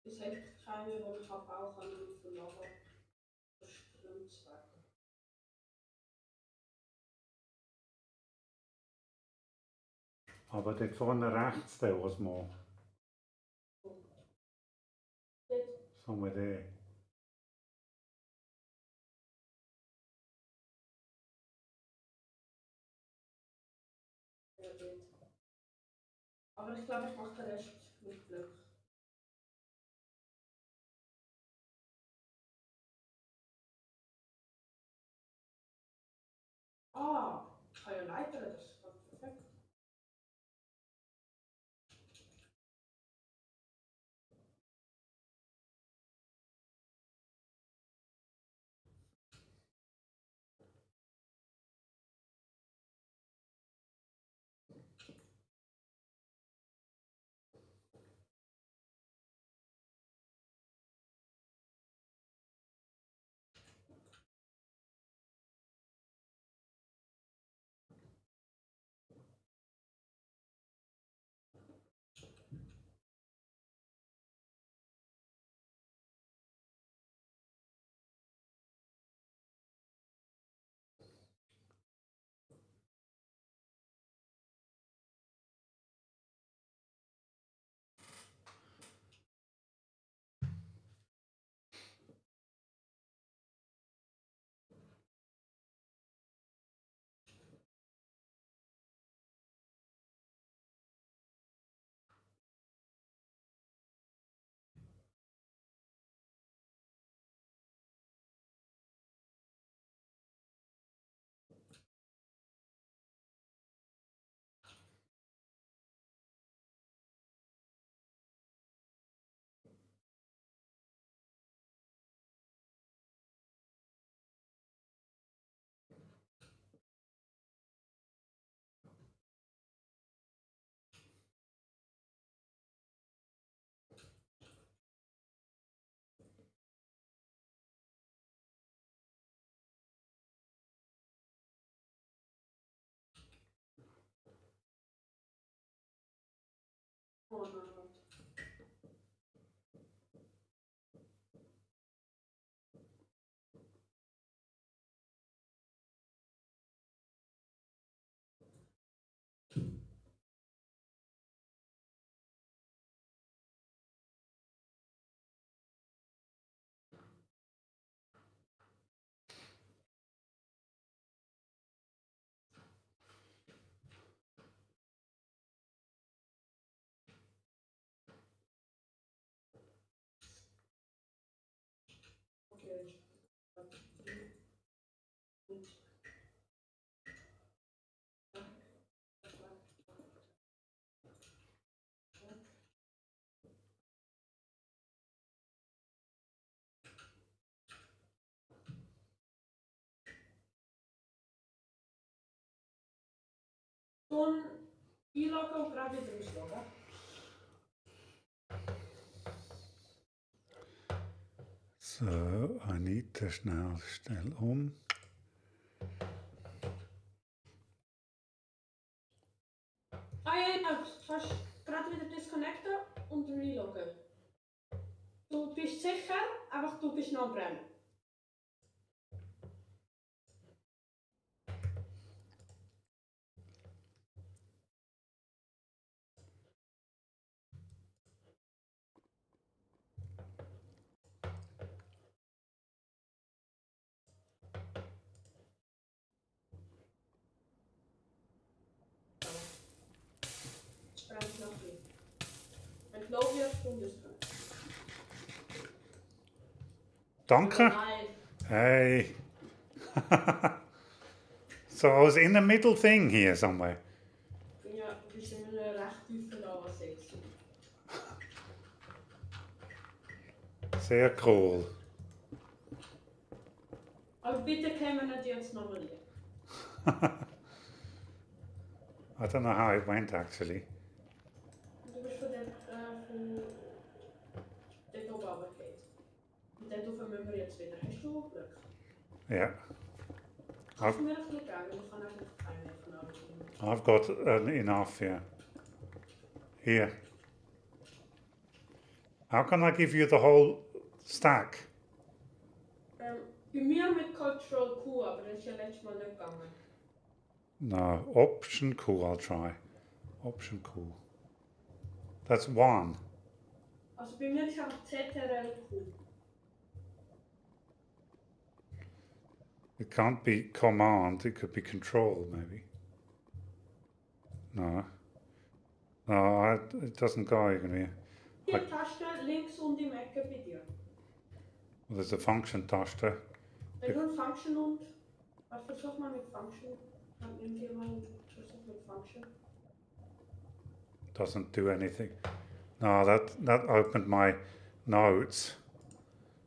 Es hat keine, die ich abbauen kann und verlagern. Stromzwecken. Aber dort vorne rechts, der Osmo. Dort. Somewhere there. Ja, dort. Aber ich glaube, ich mache den Rest mit Glück. Ah, ich kann ja leitern, das ist perfekt. Oh nein. package. Toen inloggen und gerade wieder ausloggen. So, I need to schnell um. Ah ja, fast gerade wieder disconnecten und reloggen. Du bist sicher, einfach du bist noch dran. Brennt noch nicht. Wenn du low wirst, dann disconnect. Danke. Live. Hey. So I was in the middle thing here somewhere. Ja, du bist in einem recht tiefen Lava-Sex. Sehr cool. Aber bitte kämen wir nicht jetzt nochmal hier. I don't know how it went actually. Du bist von dort oben runtergefallen. Und dort oben müssen wir jetzt wieder. Hast du Glück? Yeah. Kannst du mir ein bisschen geben? Ich kann eigentlich keine von arbeiten. I've got enough, yeah. Here. How can I give you the whole stack? Bei mir mit Control Q, aber das ist ja letztes Mal nicht gegangen. No, Option Q I'll try. Option Q. That's one. Also bei mir ist einfach CTRL Q. It can't be Command, it could be Control maybe. No. No, it doesn't go irgendwie. Hier Taste links und im Ecke bei dir. Well, there's a Function-Taste. Wenn du ein Function und... Was versuch mal mit Function? Dann nimm dir mal und versuch mit Function. Doesn't do anything. No, that opened my notes.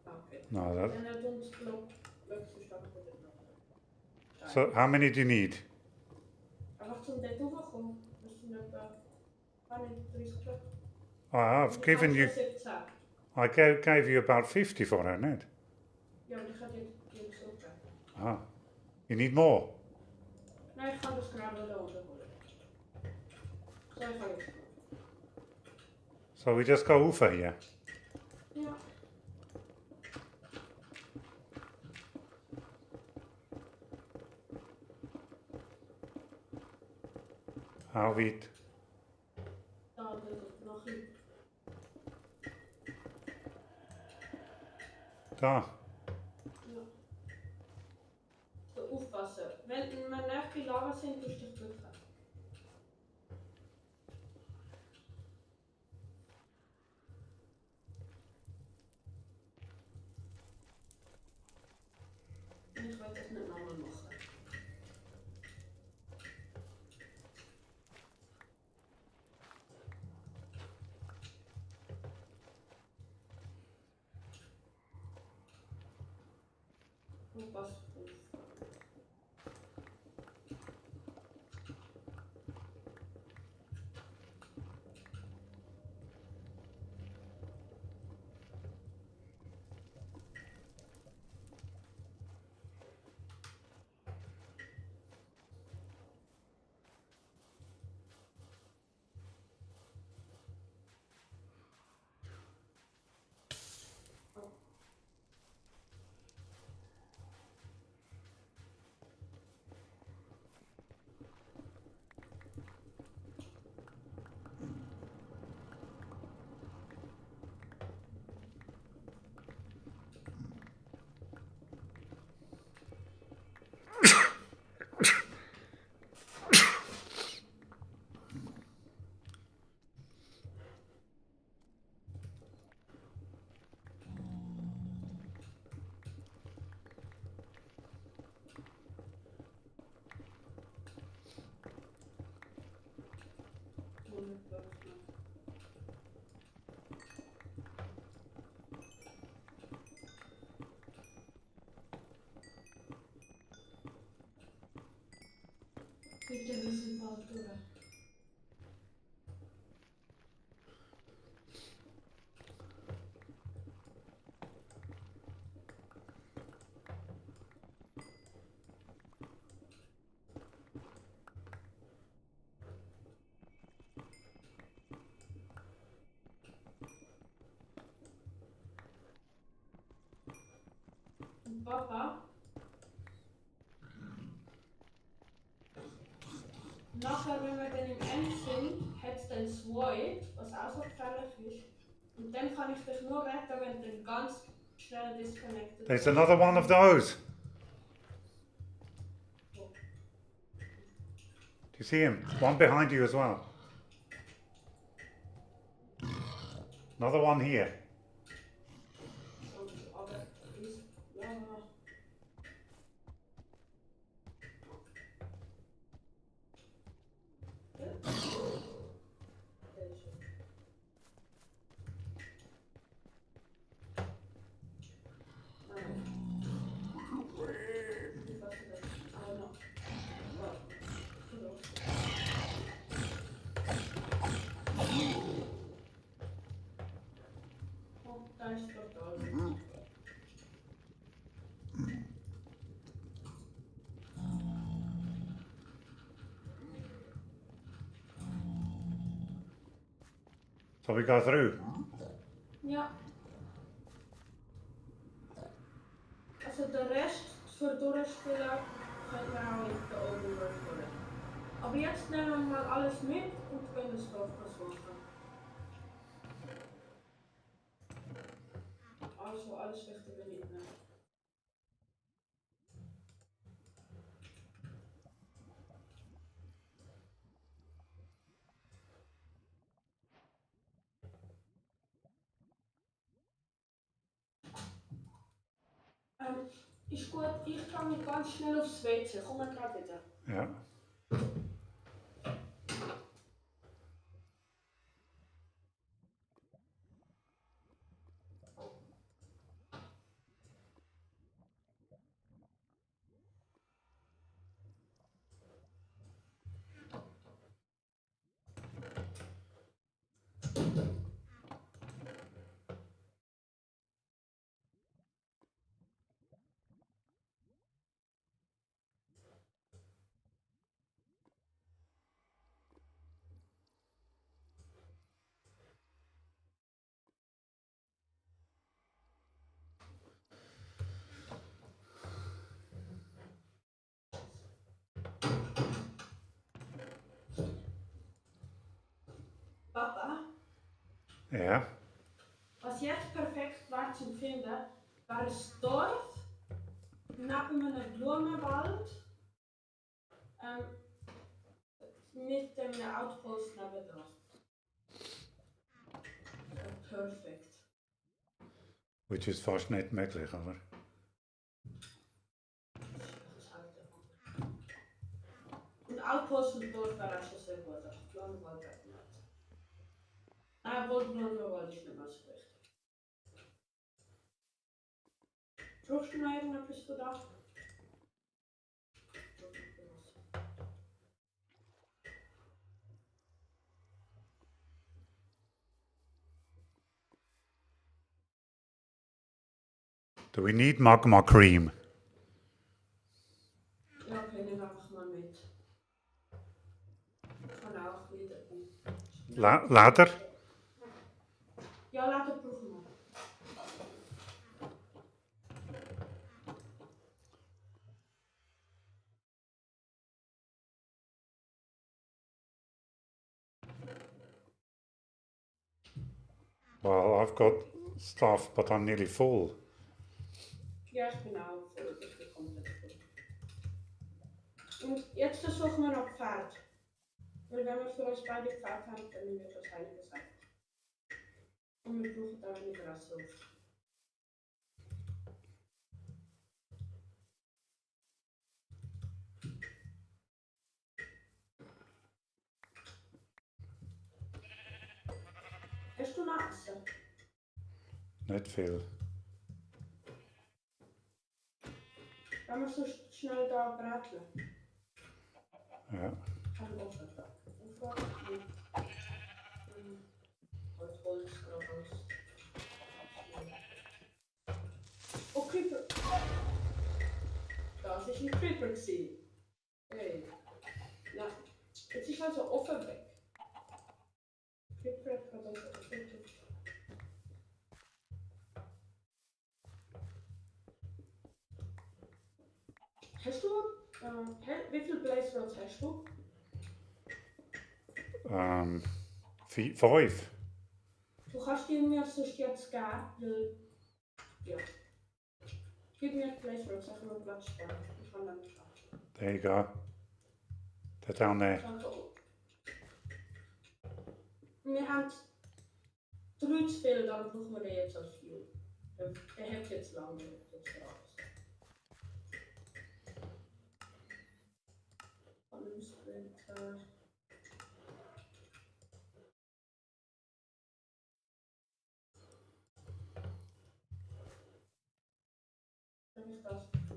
Okay. No, that. Dann hat uns Block Zustand wieder noch. So how many do you need? Einfach zum dort hochkommen. Das sind etwa 30 Stück. I've given you. 17. I gave you about 50 for it, isn't it? Ja, aber ich habe dir gesucht. Ah, you need more. Nein, ich kann das gerade da unten holen. So, ich habe jetzt. So we just go over here. Ja. How weit? Da, noch hin. Da. Ja. So, aufpassen. Wenn wir nicht bei Lava sind, tust du dich drücken. Ich will das nicht nochmal machen. Aufpassen. 100%. Bitte ein bisschen Paltura. Und Papa, nachher, wenn wir dann im End sind, hat es dann zwei, was auch so gefährlich ist. Und dann kann ich dich nur retten, wenn du dann ganz schnell disconnected There's bist. another one of those. Oh. Do you see him? One behind you as well. Another one here. Aber ist, ja. Oh, da ist total. So we go through. Ja. Also der Rest für Durchspielen können wir auch in der Open World durch. Aber jetzt nehmen wir mal alles mit und gehen das Dorf besuchen. Also alles Wichtige mitnehmen. Ist gut, ich gehe mit ganz schnell aufs WC. Komm mal gerade wieder. Ja. Papa, Ja. was jetzt perfekt war zum Finden, war ein Dorf neben einem Blumenwald mit einem Outpost nebendran. Perfekt. Which is fast nicht möglich, oder? Und Outpost und Dorf wäre auch schon sehr gut. Aber Blumenwald wäre nicht. Obwohl Blumenwald ist nicht mehr so wichtig. Brauchst du noch irgendetwas von da? Do we need magma cream? Ja, okay, nimm einfach mal mit. Ich kann auch wieder. Leder? Ja, Leder brauchen wir. Well, I've got stuff, but I'm nearly full. Ja, ich bin auch voll. Ich bin komplett voll. Und jetzt versuchen wir noch Pferd. Weil wenn wir für uns beide Pferd haben, dann wird das einiges einfach. Und wir brauchen da weniger Ressourcen. du noch essen? Nicht viel. Wenn wir so schnell da bräteln. Ja. Kann ich offen. Offen. Holz noch aus. Oh, Creeper! Das ist ein Creeper gewesen. Hey. Na, jetzt ist also offen weg. Creeper hat uns offen. Hast du, wie viele Blaze Rods hast du? 5. Du kannst die mir sonst jetzt geben, weil, ja. Gib mir die Blaze Rods, sag mir Platz sparen. Ich kann dann schaffen. There you go. Dat dan Danke. Wir haben 3 zu viel, dann brauchen wir den jetzt als Fuel. Der hat jetzt lange. Jetzt raus. Splinter. Dann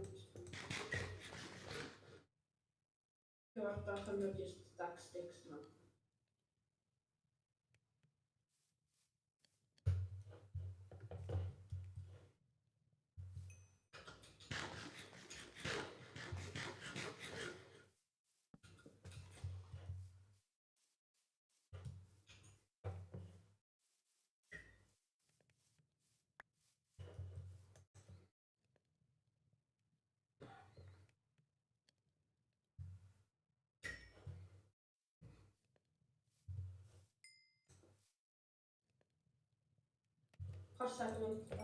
ist das ja, da können wir die Stack-Sticks machen. Kannst du sagen, was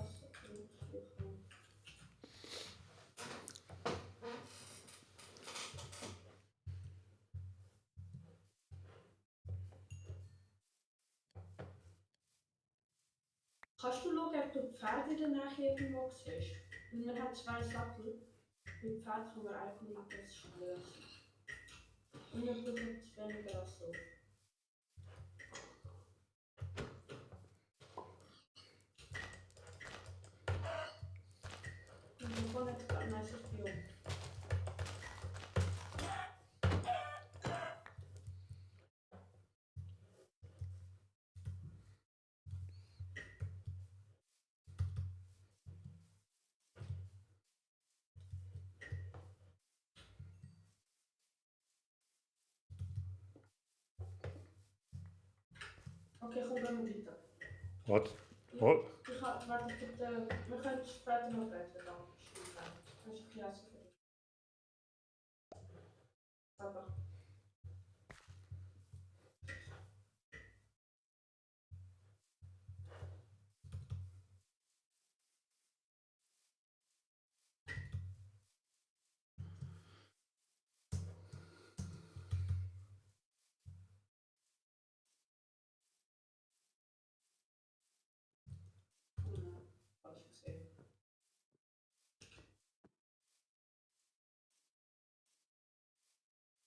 kannst du schauen, ob du die Pferde danach irgendwo siehst? Weil wir haben 2 Sattel. Mit Pferd können wir eigentlich nicht das schneller sein. Und wir brauchen es weniger als so. Und wir kommen jetzt gerade ein nice Biom. Okay, komm, gehen wir weiter. What? What? Warte, wir können später noch reden. Dann stimmt das. Das ist ein bisschen für dich. Aber. Falsch gesehen.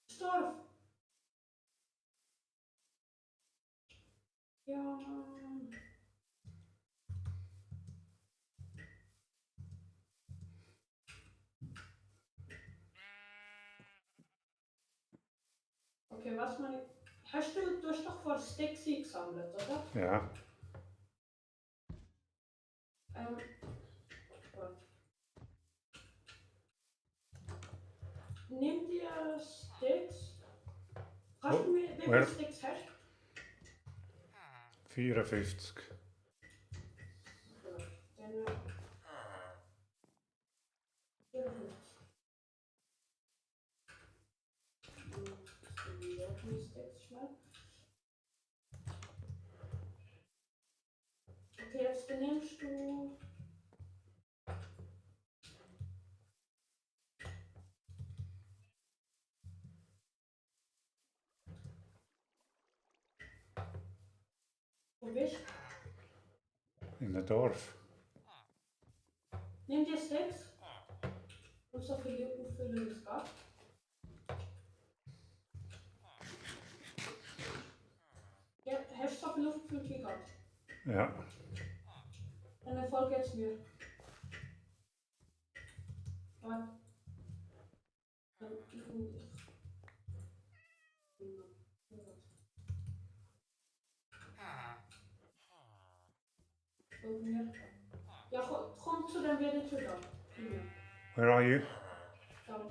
Storf! Ja, Mann. Okay, was meine. Du hast doch vor Sticks gesammelt, oder? Ja. Warte. Nimm dir Sticks. Kannst du mir, wie viele Sticks hast du? 54. Dann. 54. Sticks schnell. Okay, jetzt nimmst du. Wo bist du? In het Dorf. Nimm dir Sticks. Und so viel auffüllen, wie es geht. Ja, hast du so viel aufgefüllt wie geht? Ja. Dann folg jetzt mir. Warte. Dann üben wir. Folg mir. Ja, komm zu dem Villager da. Where are you? Da.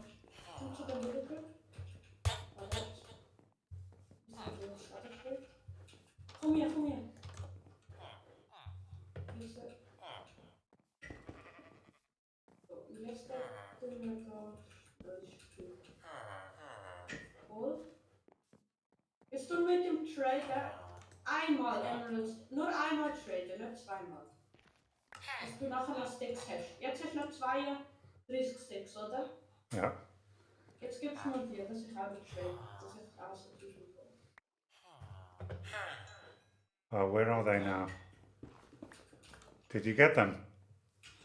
Komm zu dem Villager. Warte. Komm her, komm her. Jetzt, so, jetzt tun wir da das Stück voll. Jetzt tun wir mit dem Trader einmal Emeralds, nur einmal traden, nicht zweimal. Dass du nachher noch Sticks hast. Jetzt hast du noch 32 Sticks, oder? Ja. Jetzt gibt es nur 4, dass ich auch nicht trade. Das ist auch so zwischen voll. Where are they now? Did you get them?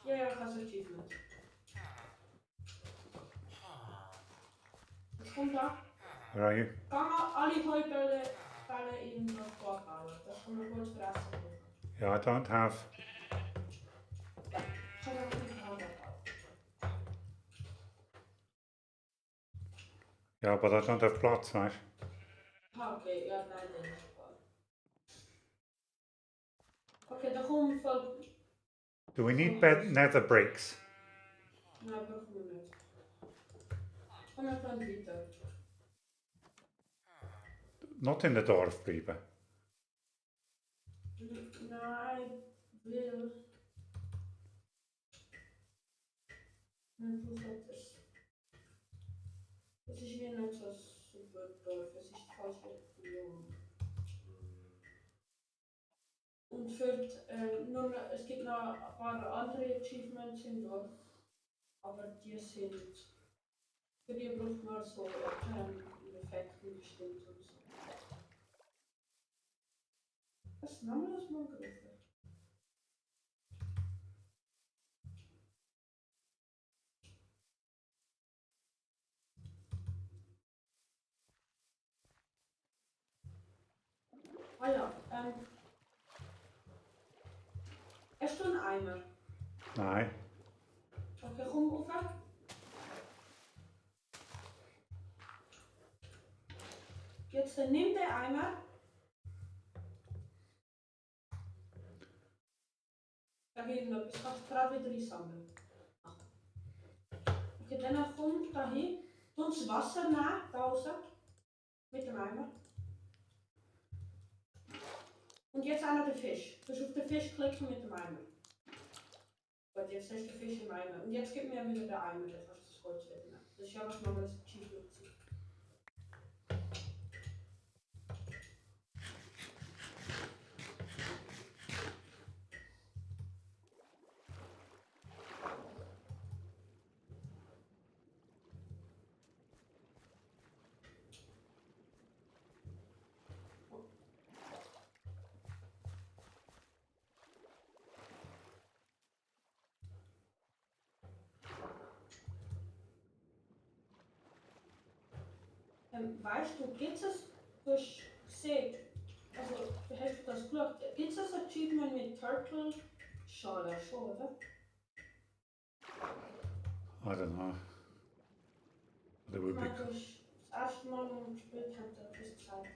Ja, ja, ich habe das Achievement. Jetzt kommt da. Where are you? Geh mal alle Heubälle in das Tor bauen. Das kann man gut fressen. Yeah, I don't have. Ja, kann man gut bauen. Yeah, but I don't have plots, right? Ah, okay, ja, nein, dann ist klar. Okay, da kommt voll. Do we need nether bricks? Nein, brauchen wir nicht. Komm, wir können weiter. Not in the Dorf bleiben. Nein, will. Nein, du solltest. Es ist wie nicht so super Dorf, es ist fast Region. Und es gibt noch ein paar andere Achievements im Dorf, aber die sind, für die braucht man so Effekte bestimmt und so. Was nehmen wir das mal gerufen? Ah ja, hast du einen Eimer? Nein. Okay, komm rauf. Jetzt nimm den Eimer. Da geht noch, ich kann es gerade wieder einsammeln. Okay, dann komm da hin. Tu das Wasser nehmen, da raus. Mit dem Eimer. Und jetzt auch noch den Fisch. Du musst auf den Fisch klicken mit dem Eimer. Gut, jetzt hast du den Fisch im Eimer. Und jetzt gib mir wieder den Eimer, dann kannst du das Gold wieder nehmen. Das ist ja was man als Achievement sieht. Weißt du, gibt es, du hast gesehen, also hast du das geschaut, gibt es das Achievement mit Turtle Schale schon, oder? I don't know. But it would be. Nein, du hast das erste Mal, als wir gespielt haben, etwas gesagt.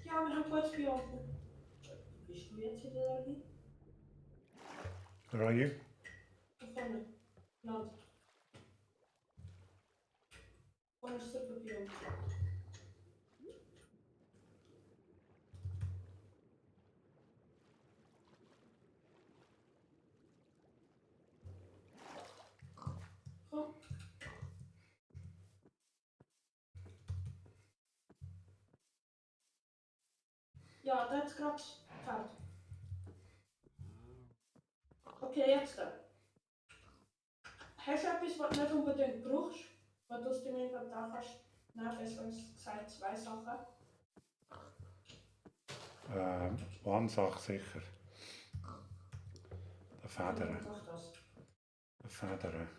Ja, wir haben kurz beantwortet. Bist du jetzt wieder da hin? Where are you? Da vorne, Land. Vorne ist super beantwortet. Komm. Ja, das ist gerade fertig. Okay, jetzt da. Hast du etwas, was du nicht unbedingt brauchst, was du aus dem Inventar kannst? Nein, besser gesagt, 2 Sachen. One Sache sicher. De Federn. Mach das. De Federn.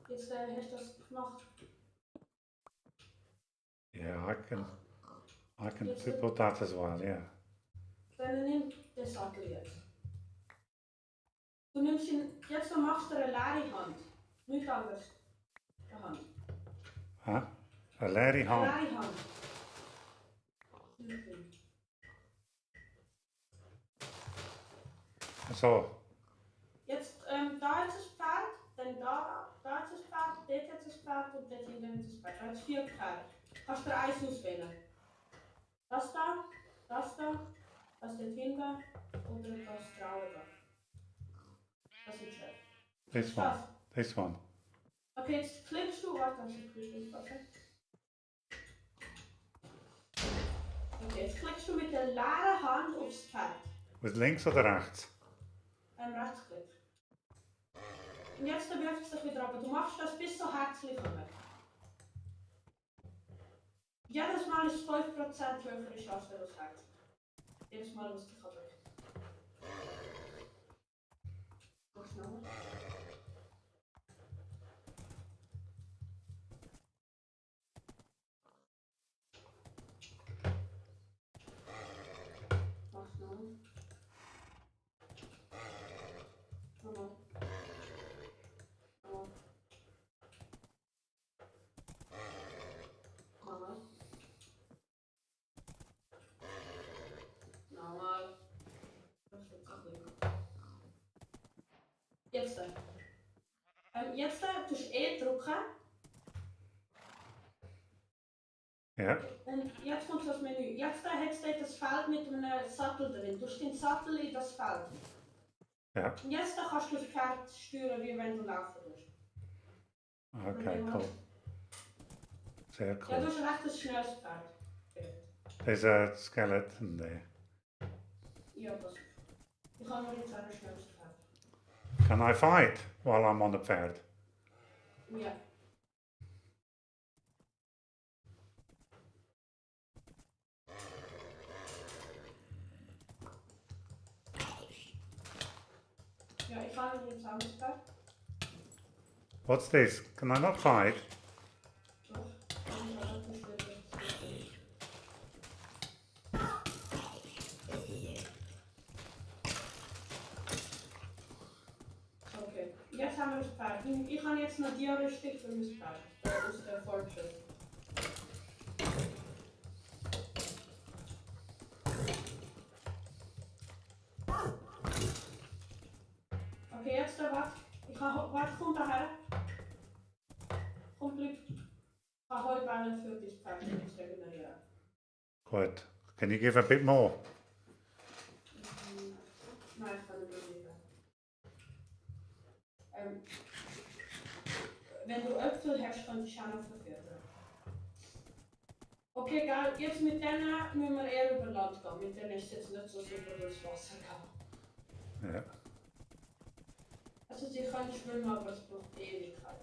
Jetzt hast du das gemacht. Yeah, I can put that as well, yeah. Dann nimm den Sattel jetzt. Du nimmst ihn, jetzt machst du eine leere Hand. Nicht anders. Eine Hand. Huh? A leere Eine hand. leere Hand. So, Jetzt, da ist das Pferd, dann da ist das Pferd, dort ist das Pferd und dort hinten ist das Pferd. Da hast 4 Pferde. Kannst du eins auswählen. Das da, das dort hinten oder das graue da. Das ist es. this one. This one. Okay, jetzt klickst du, warte, das ist okay, jetzt klickst du mit der leeren Hand aufs Pferd. With links oder rechts? Rechtsklick. Und jetzt wirft es dich wieder ab. Du machst das bis so herzlich kommen. Jedes Mal ist 5% höhere Chance als Herz. Jedes Mal, was dich abwirft. Mach schneller. Mach schneller. Nochmal. Nochmal. Nochmal. Nochmal. Jetzt. Jetzt tust du E drücken. Ja. Und jetzt kommt das Menü. Jetzt hat es das Feld mit einem Sattel drin. Du hast den Sattel in das Feld. Ja. Und jetzt kannst du das Pferd steuern, wie wenn du laufen willst. Okay, cool. Sehr Ja, du cool. hast recht ein schnelles Pferd. There's a skeleton there. Ja, das ist. Ich habe nur jetzt ein schnelles Pferd. Can I fight while I'm on the pferd? Ja. Ja, ich habe jetzt ein anderes Pferd. What's this? Can I not fight? Doch. Und dann tust du das. Okay, jetzt haben wir das Pferd. Ich habe jetzt noch die Rüstung für mein Pferd. Aus der Fortschritt. Okay, jetzt warte. Warte, komm daher. Komm, bleib. Ich habe heute einen für das Pferd jetzt regenerieren. Good. Can you give a bit more? Nein, ich kann nicht mehr. Wenn du Äpfel hast, kannst du auch noch verfüttern. Okay, geil. Jetzt mit denen müssen wir eher über Land gehen. Mit denen ist es jetzt nicht so super durchs Wasser gehen. Ja. Also sie können schwimmen, aber es braucht Ewigkeit.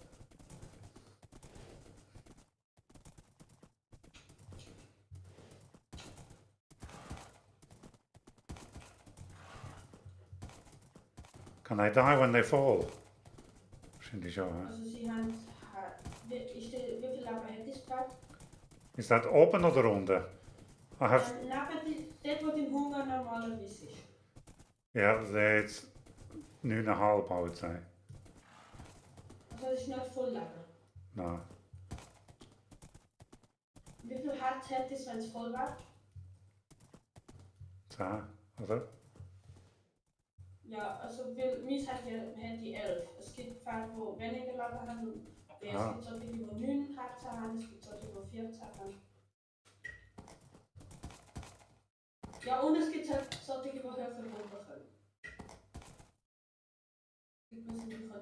Can I die when they fall? Wahrscheinlich schon, hè? Also sie haben... wie viel Leben hat das Pferd? Is dat open oder unten? I have... Neben dort, wo dein Hunger normalerweise ist. Yeah, it's 9,5, I would say. Also es ist nicht voll Leben. No. Wie viel Herz hat es, wenn es voll wäre? 10, oder? Ja, also meins hat die 11. Es gibt Pferde, die weniger Leben haben. Es gibt solche, die 9 Herzen haben, es gibt solche, die 14 haben. Ja, und es gibt solche, die höher runter können. Ich weiß nicht, ich kann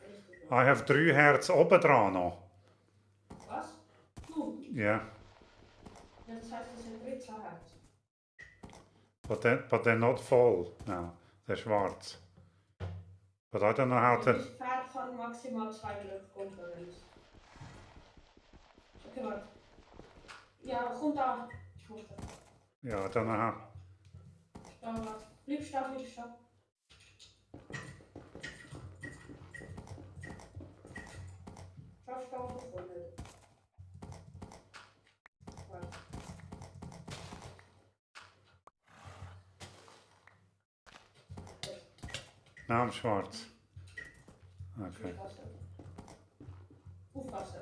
richtig. I have 3 hertz oben dran noch. Was? Du? Yeah. Ja, das heißt, es sind 13 Herzen. But they're not full now. They're schwarz. But I don't know how to... Das Pferd kann maximal 2 Glückkonferenz. Okay, warte. Ja, komm da. Ich muss da. Yeah, I don't know how... Da, warte. Bleib stehen, bleib stehen. Schau, stehen, vorne. Naam schwarz. Okay. Aufpassen. Aufpassen.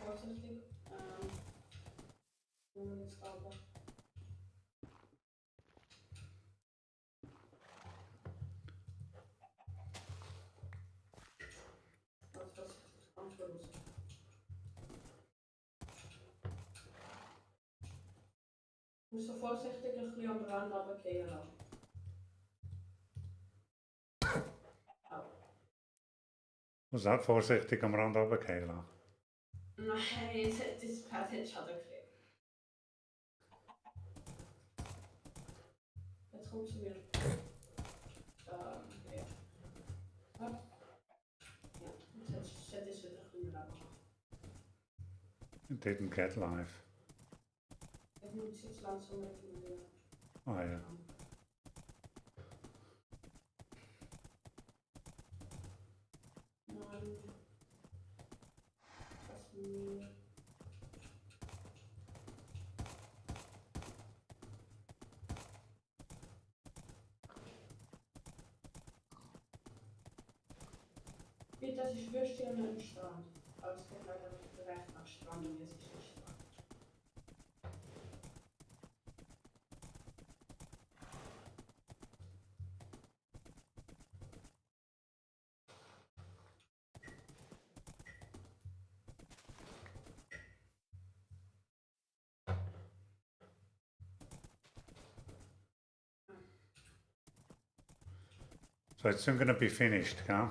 Vorsichtig. Nur jetzt sauber. Ganz vorsichtig. Ganz los. Musst so vorsichtig ein bisschen am Rand runtergehen lassen. Was hat vorsichtig am Rand runtergehen lassen? Nein, das Pferd hat Schaden gekriegt. Jetzt kommt sie wieder. Okay. Ja, jetzt hätte ich wieder ein bisschen machen. It didn't get live. Ich muss jetzt langsam mit mir. Ah ja. Nein. Das mir. Wie das ist Würstchen an einem Strand. Aber es geht leider recht nach Strand und jetzt ist nicht Strand. So it's soon going to be finished, huh?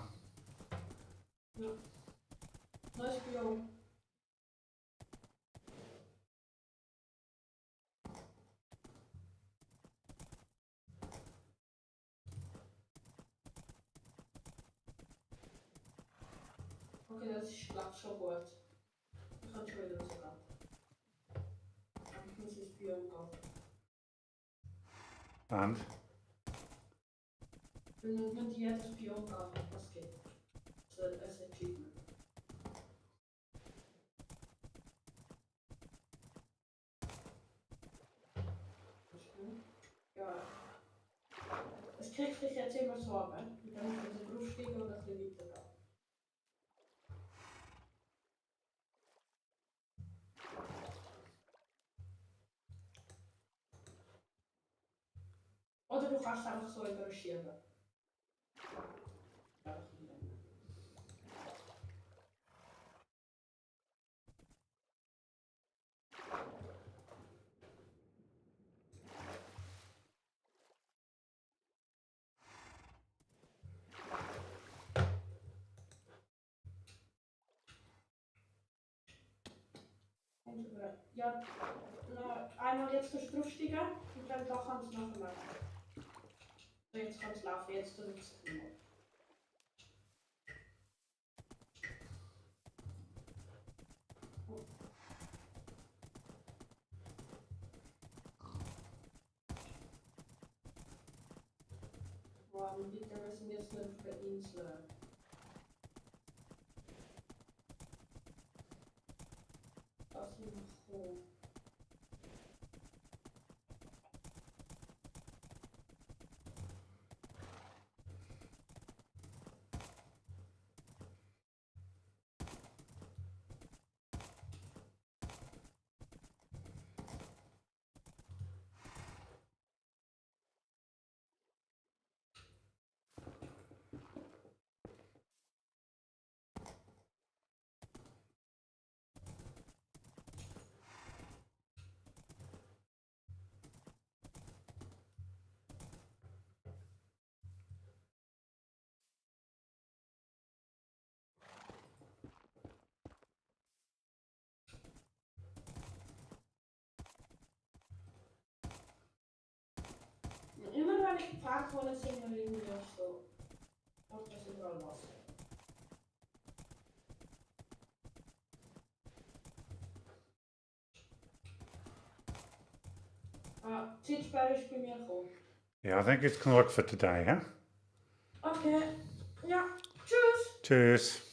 Ja. Neues Biom. Okay, das ist klappt schon gut. Ich kann schon wieder rausgehen. Aber ich muss ins Biom gehen. And Wenn du mit jedes Biom gehen, was geht? Das ist ein Achievement. Ja. Es kriegt dich jetzt immer so ab, und dann musst du draufsteigen und ein bisschen weitergehen. Oder du kannst einfach so überschieben. Ja, ja, einmal jetzt draufsteigen und dann da kannst du nachher laufen. So, jetzt kannst du laufen, jetzt drückst du mal. Wow, bitte, wir sind jetzt nur auf der Insel. Das ist noch hoch. Immer wenn ich gefragt wurde, sind wir irgendwie so. Macht das überall was. Die Zeitsperre ist bei mir gekommen. Yeah, I think it's genug for today, huh? Okay. Ja. Tschüss. Tschüss.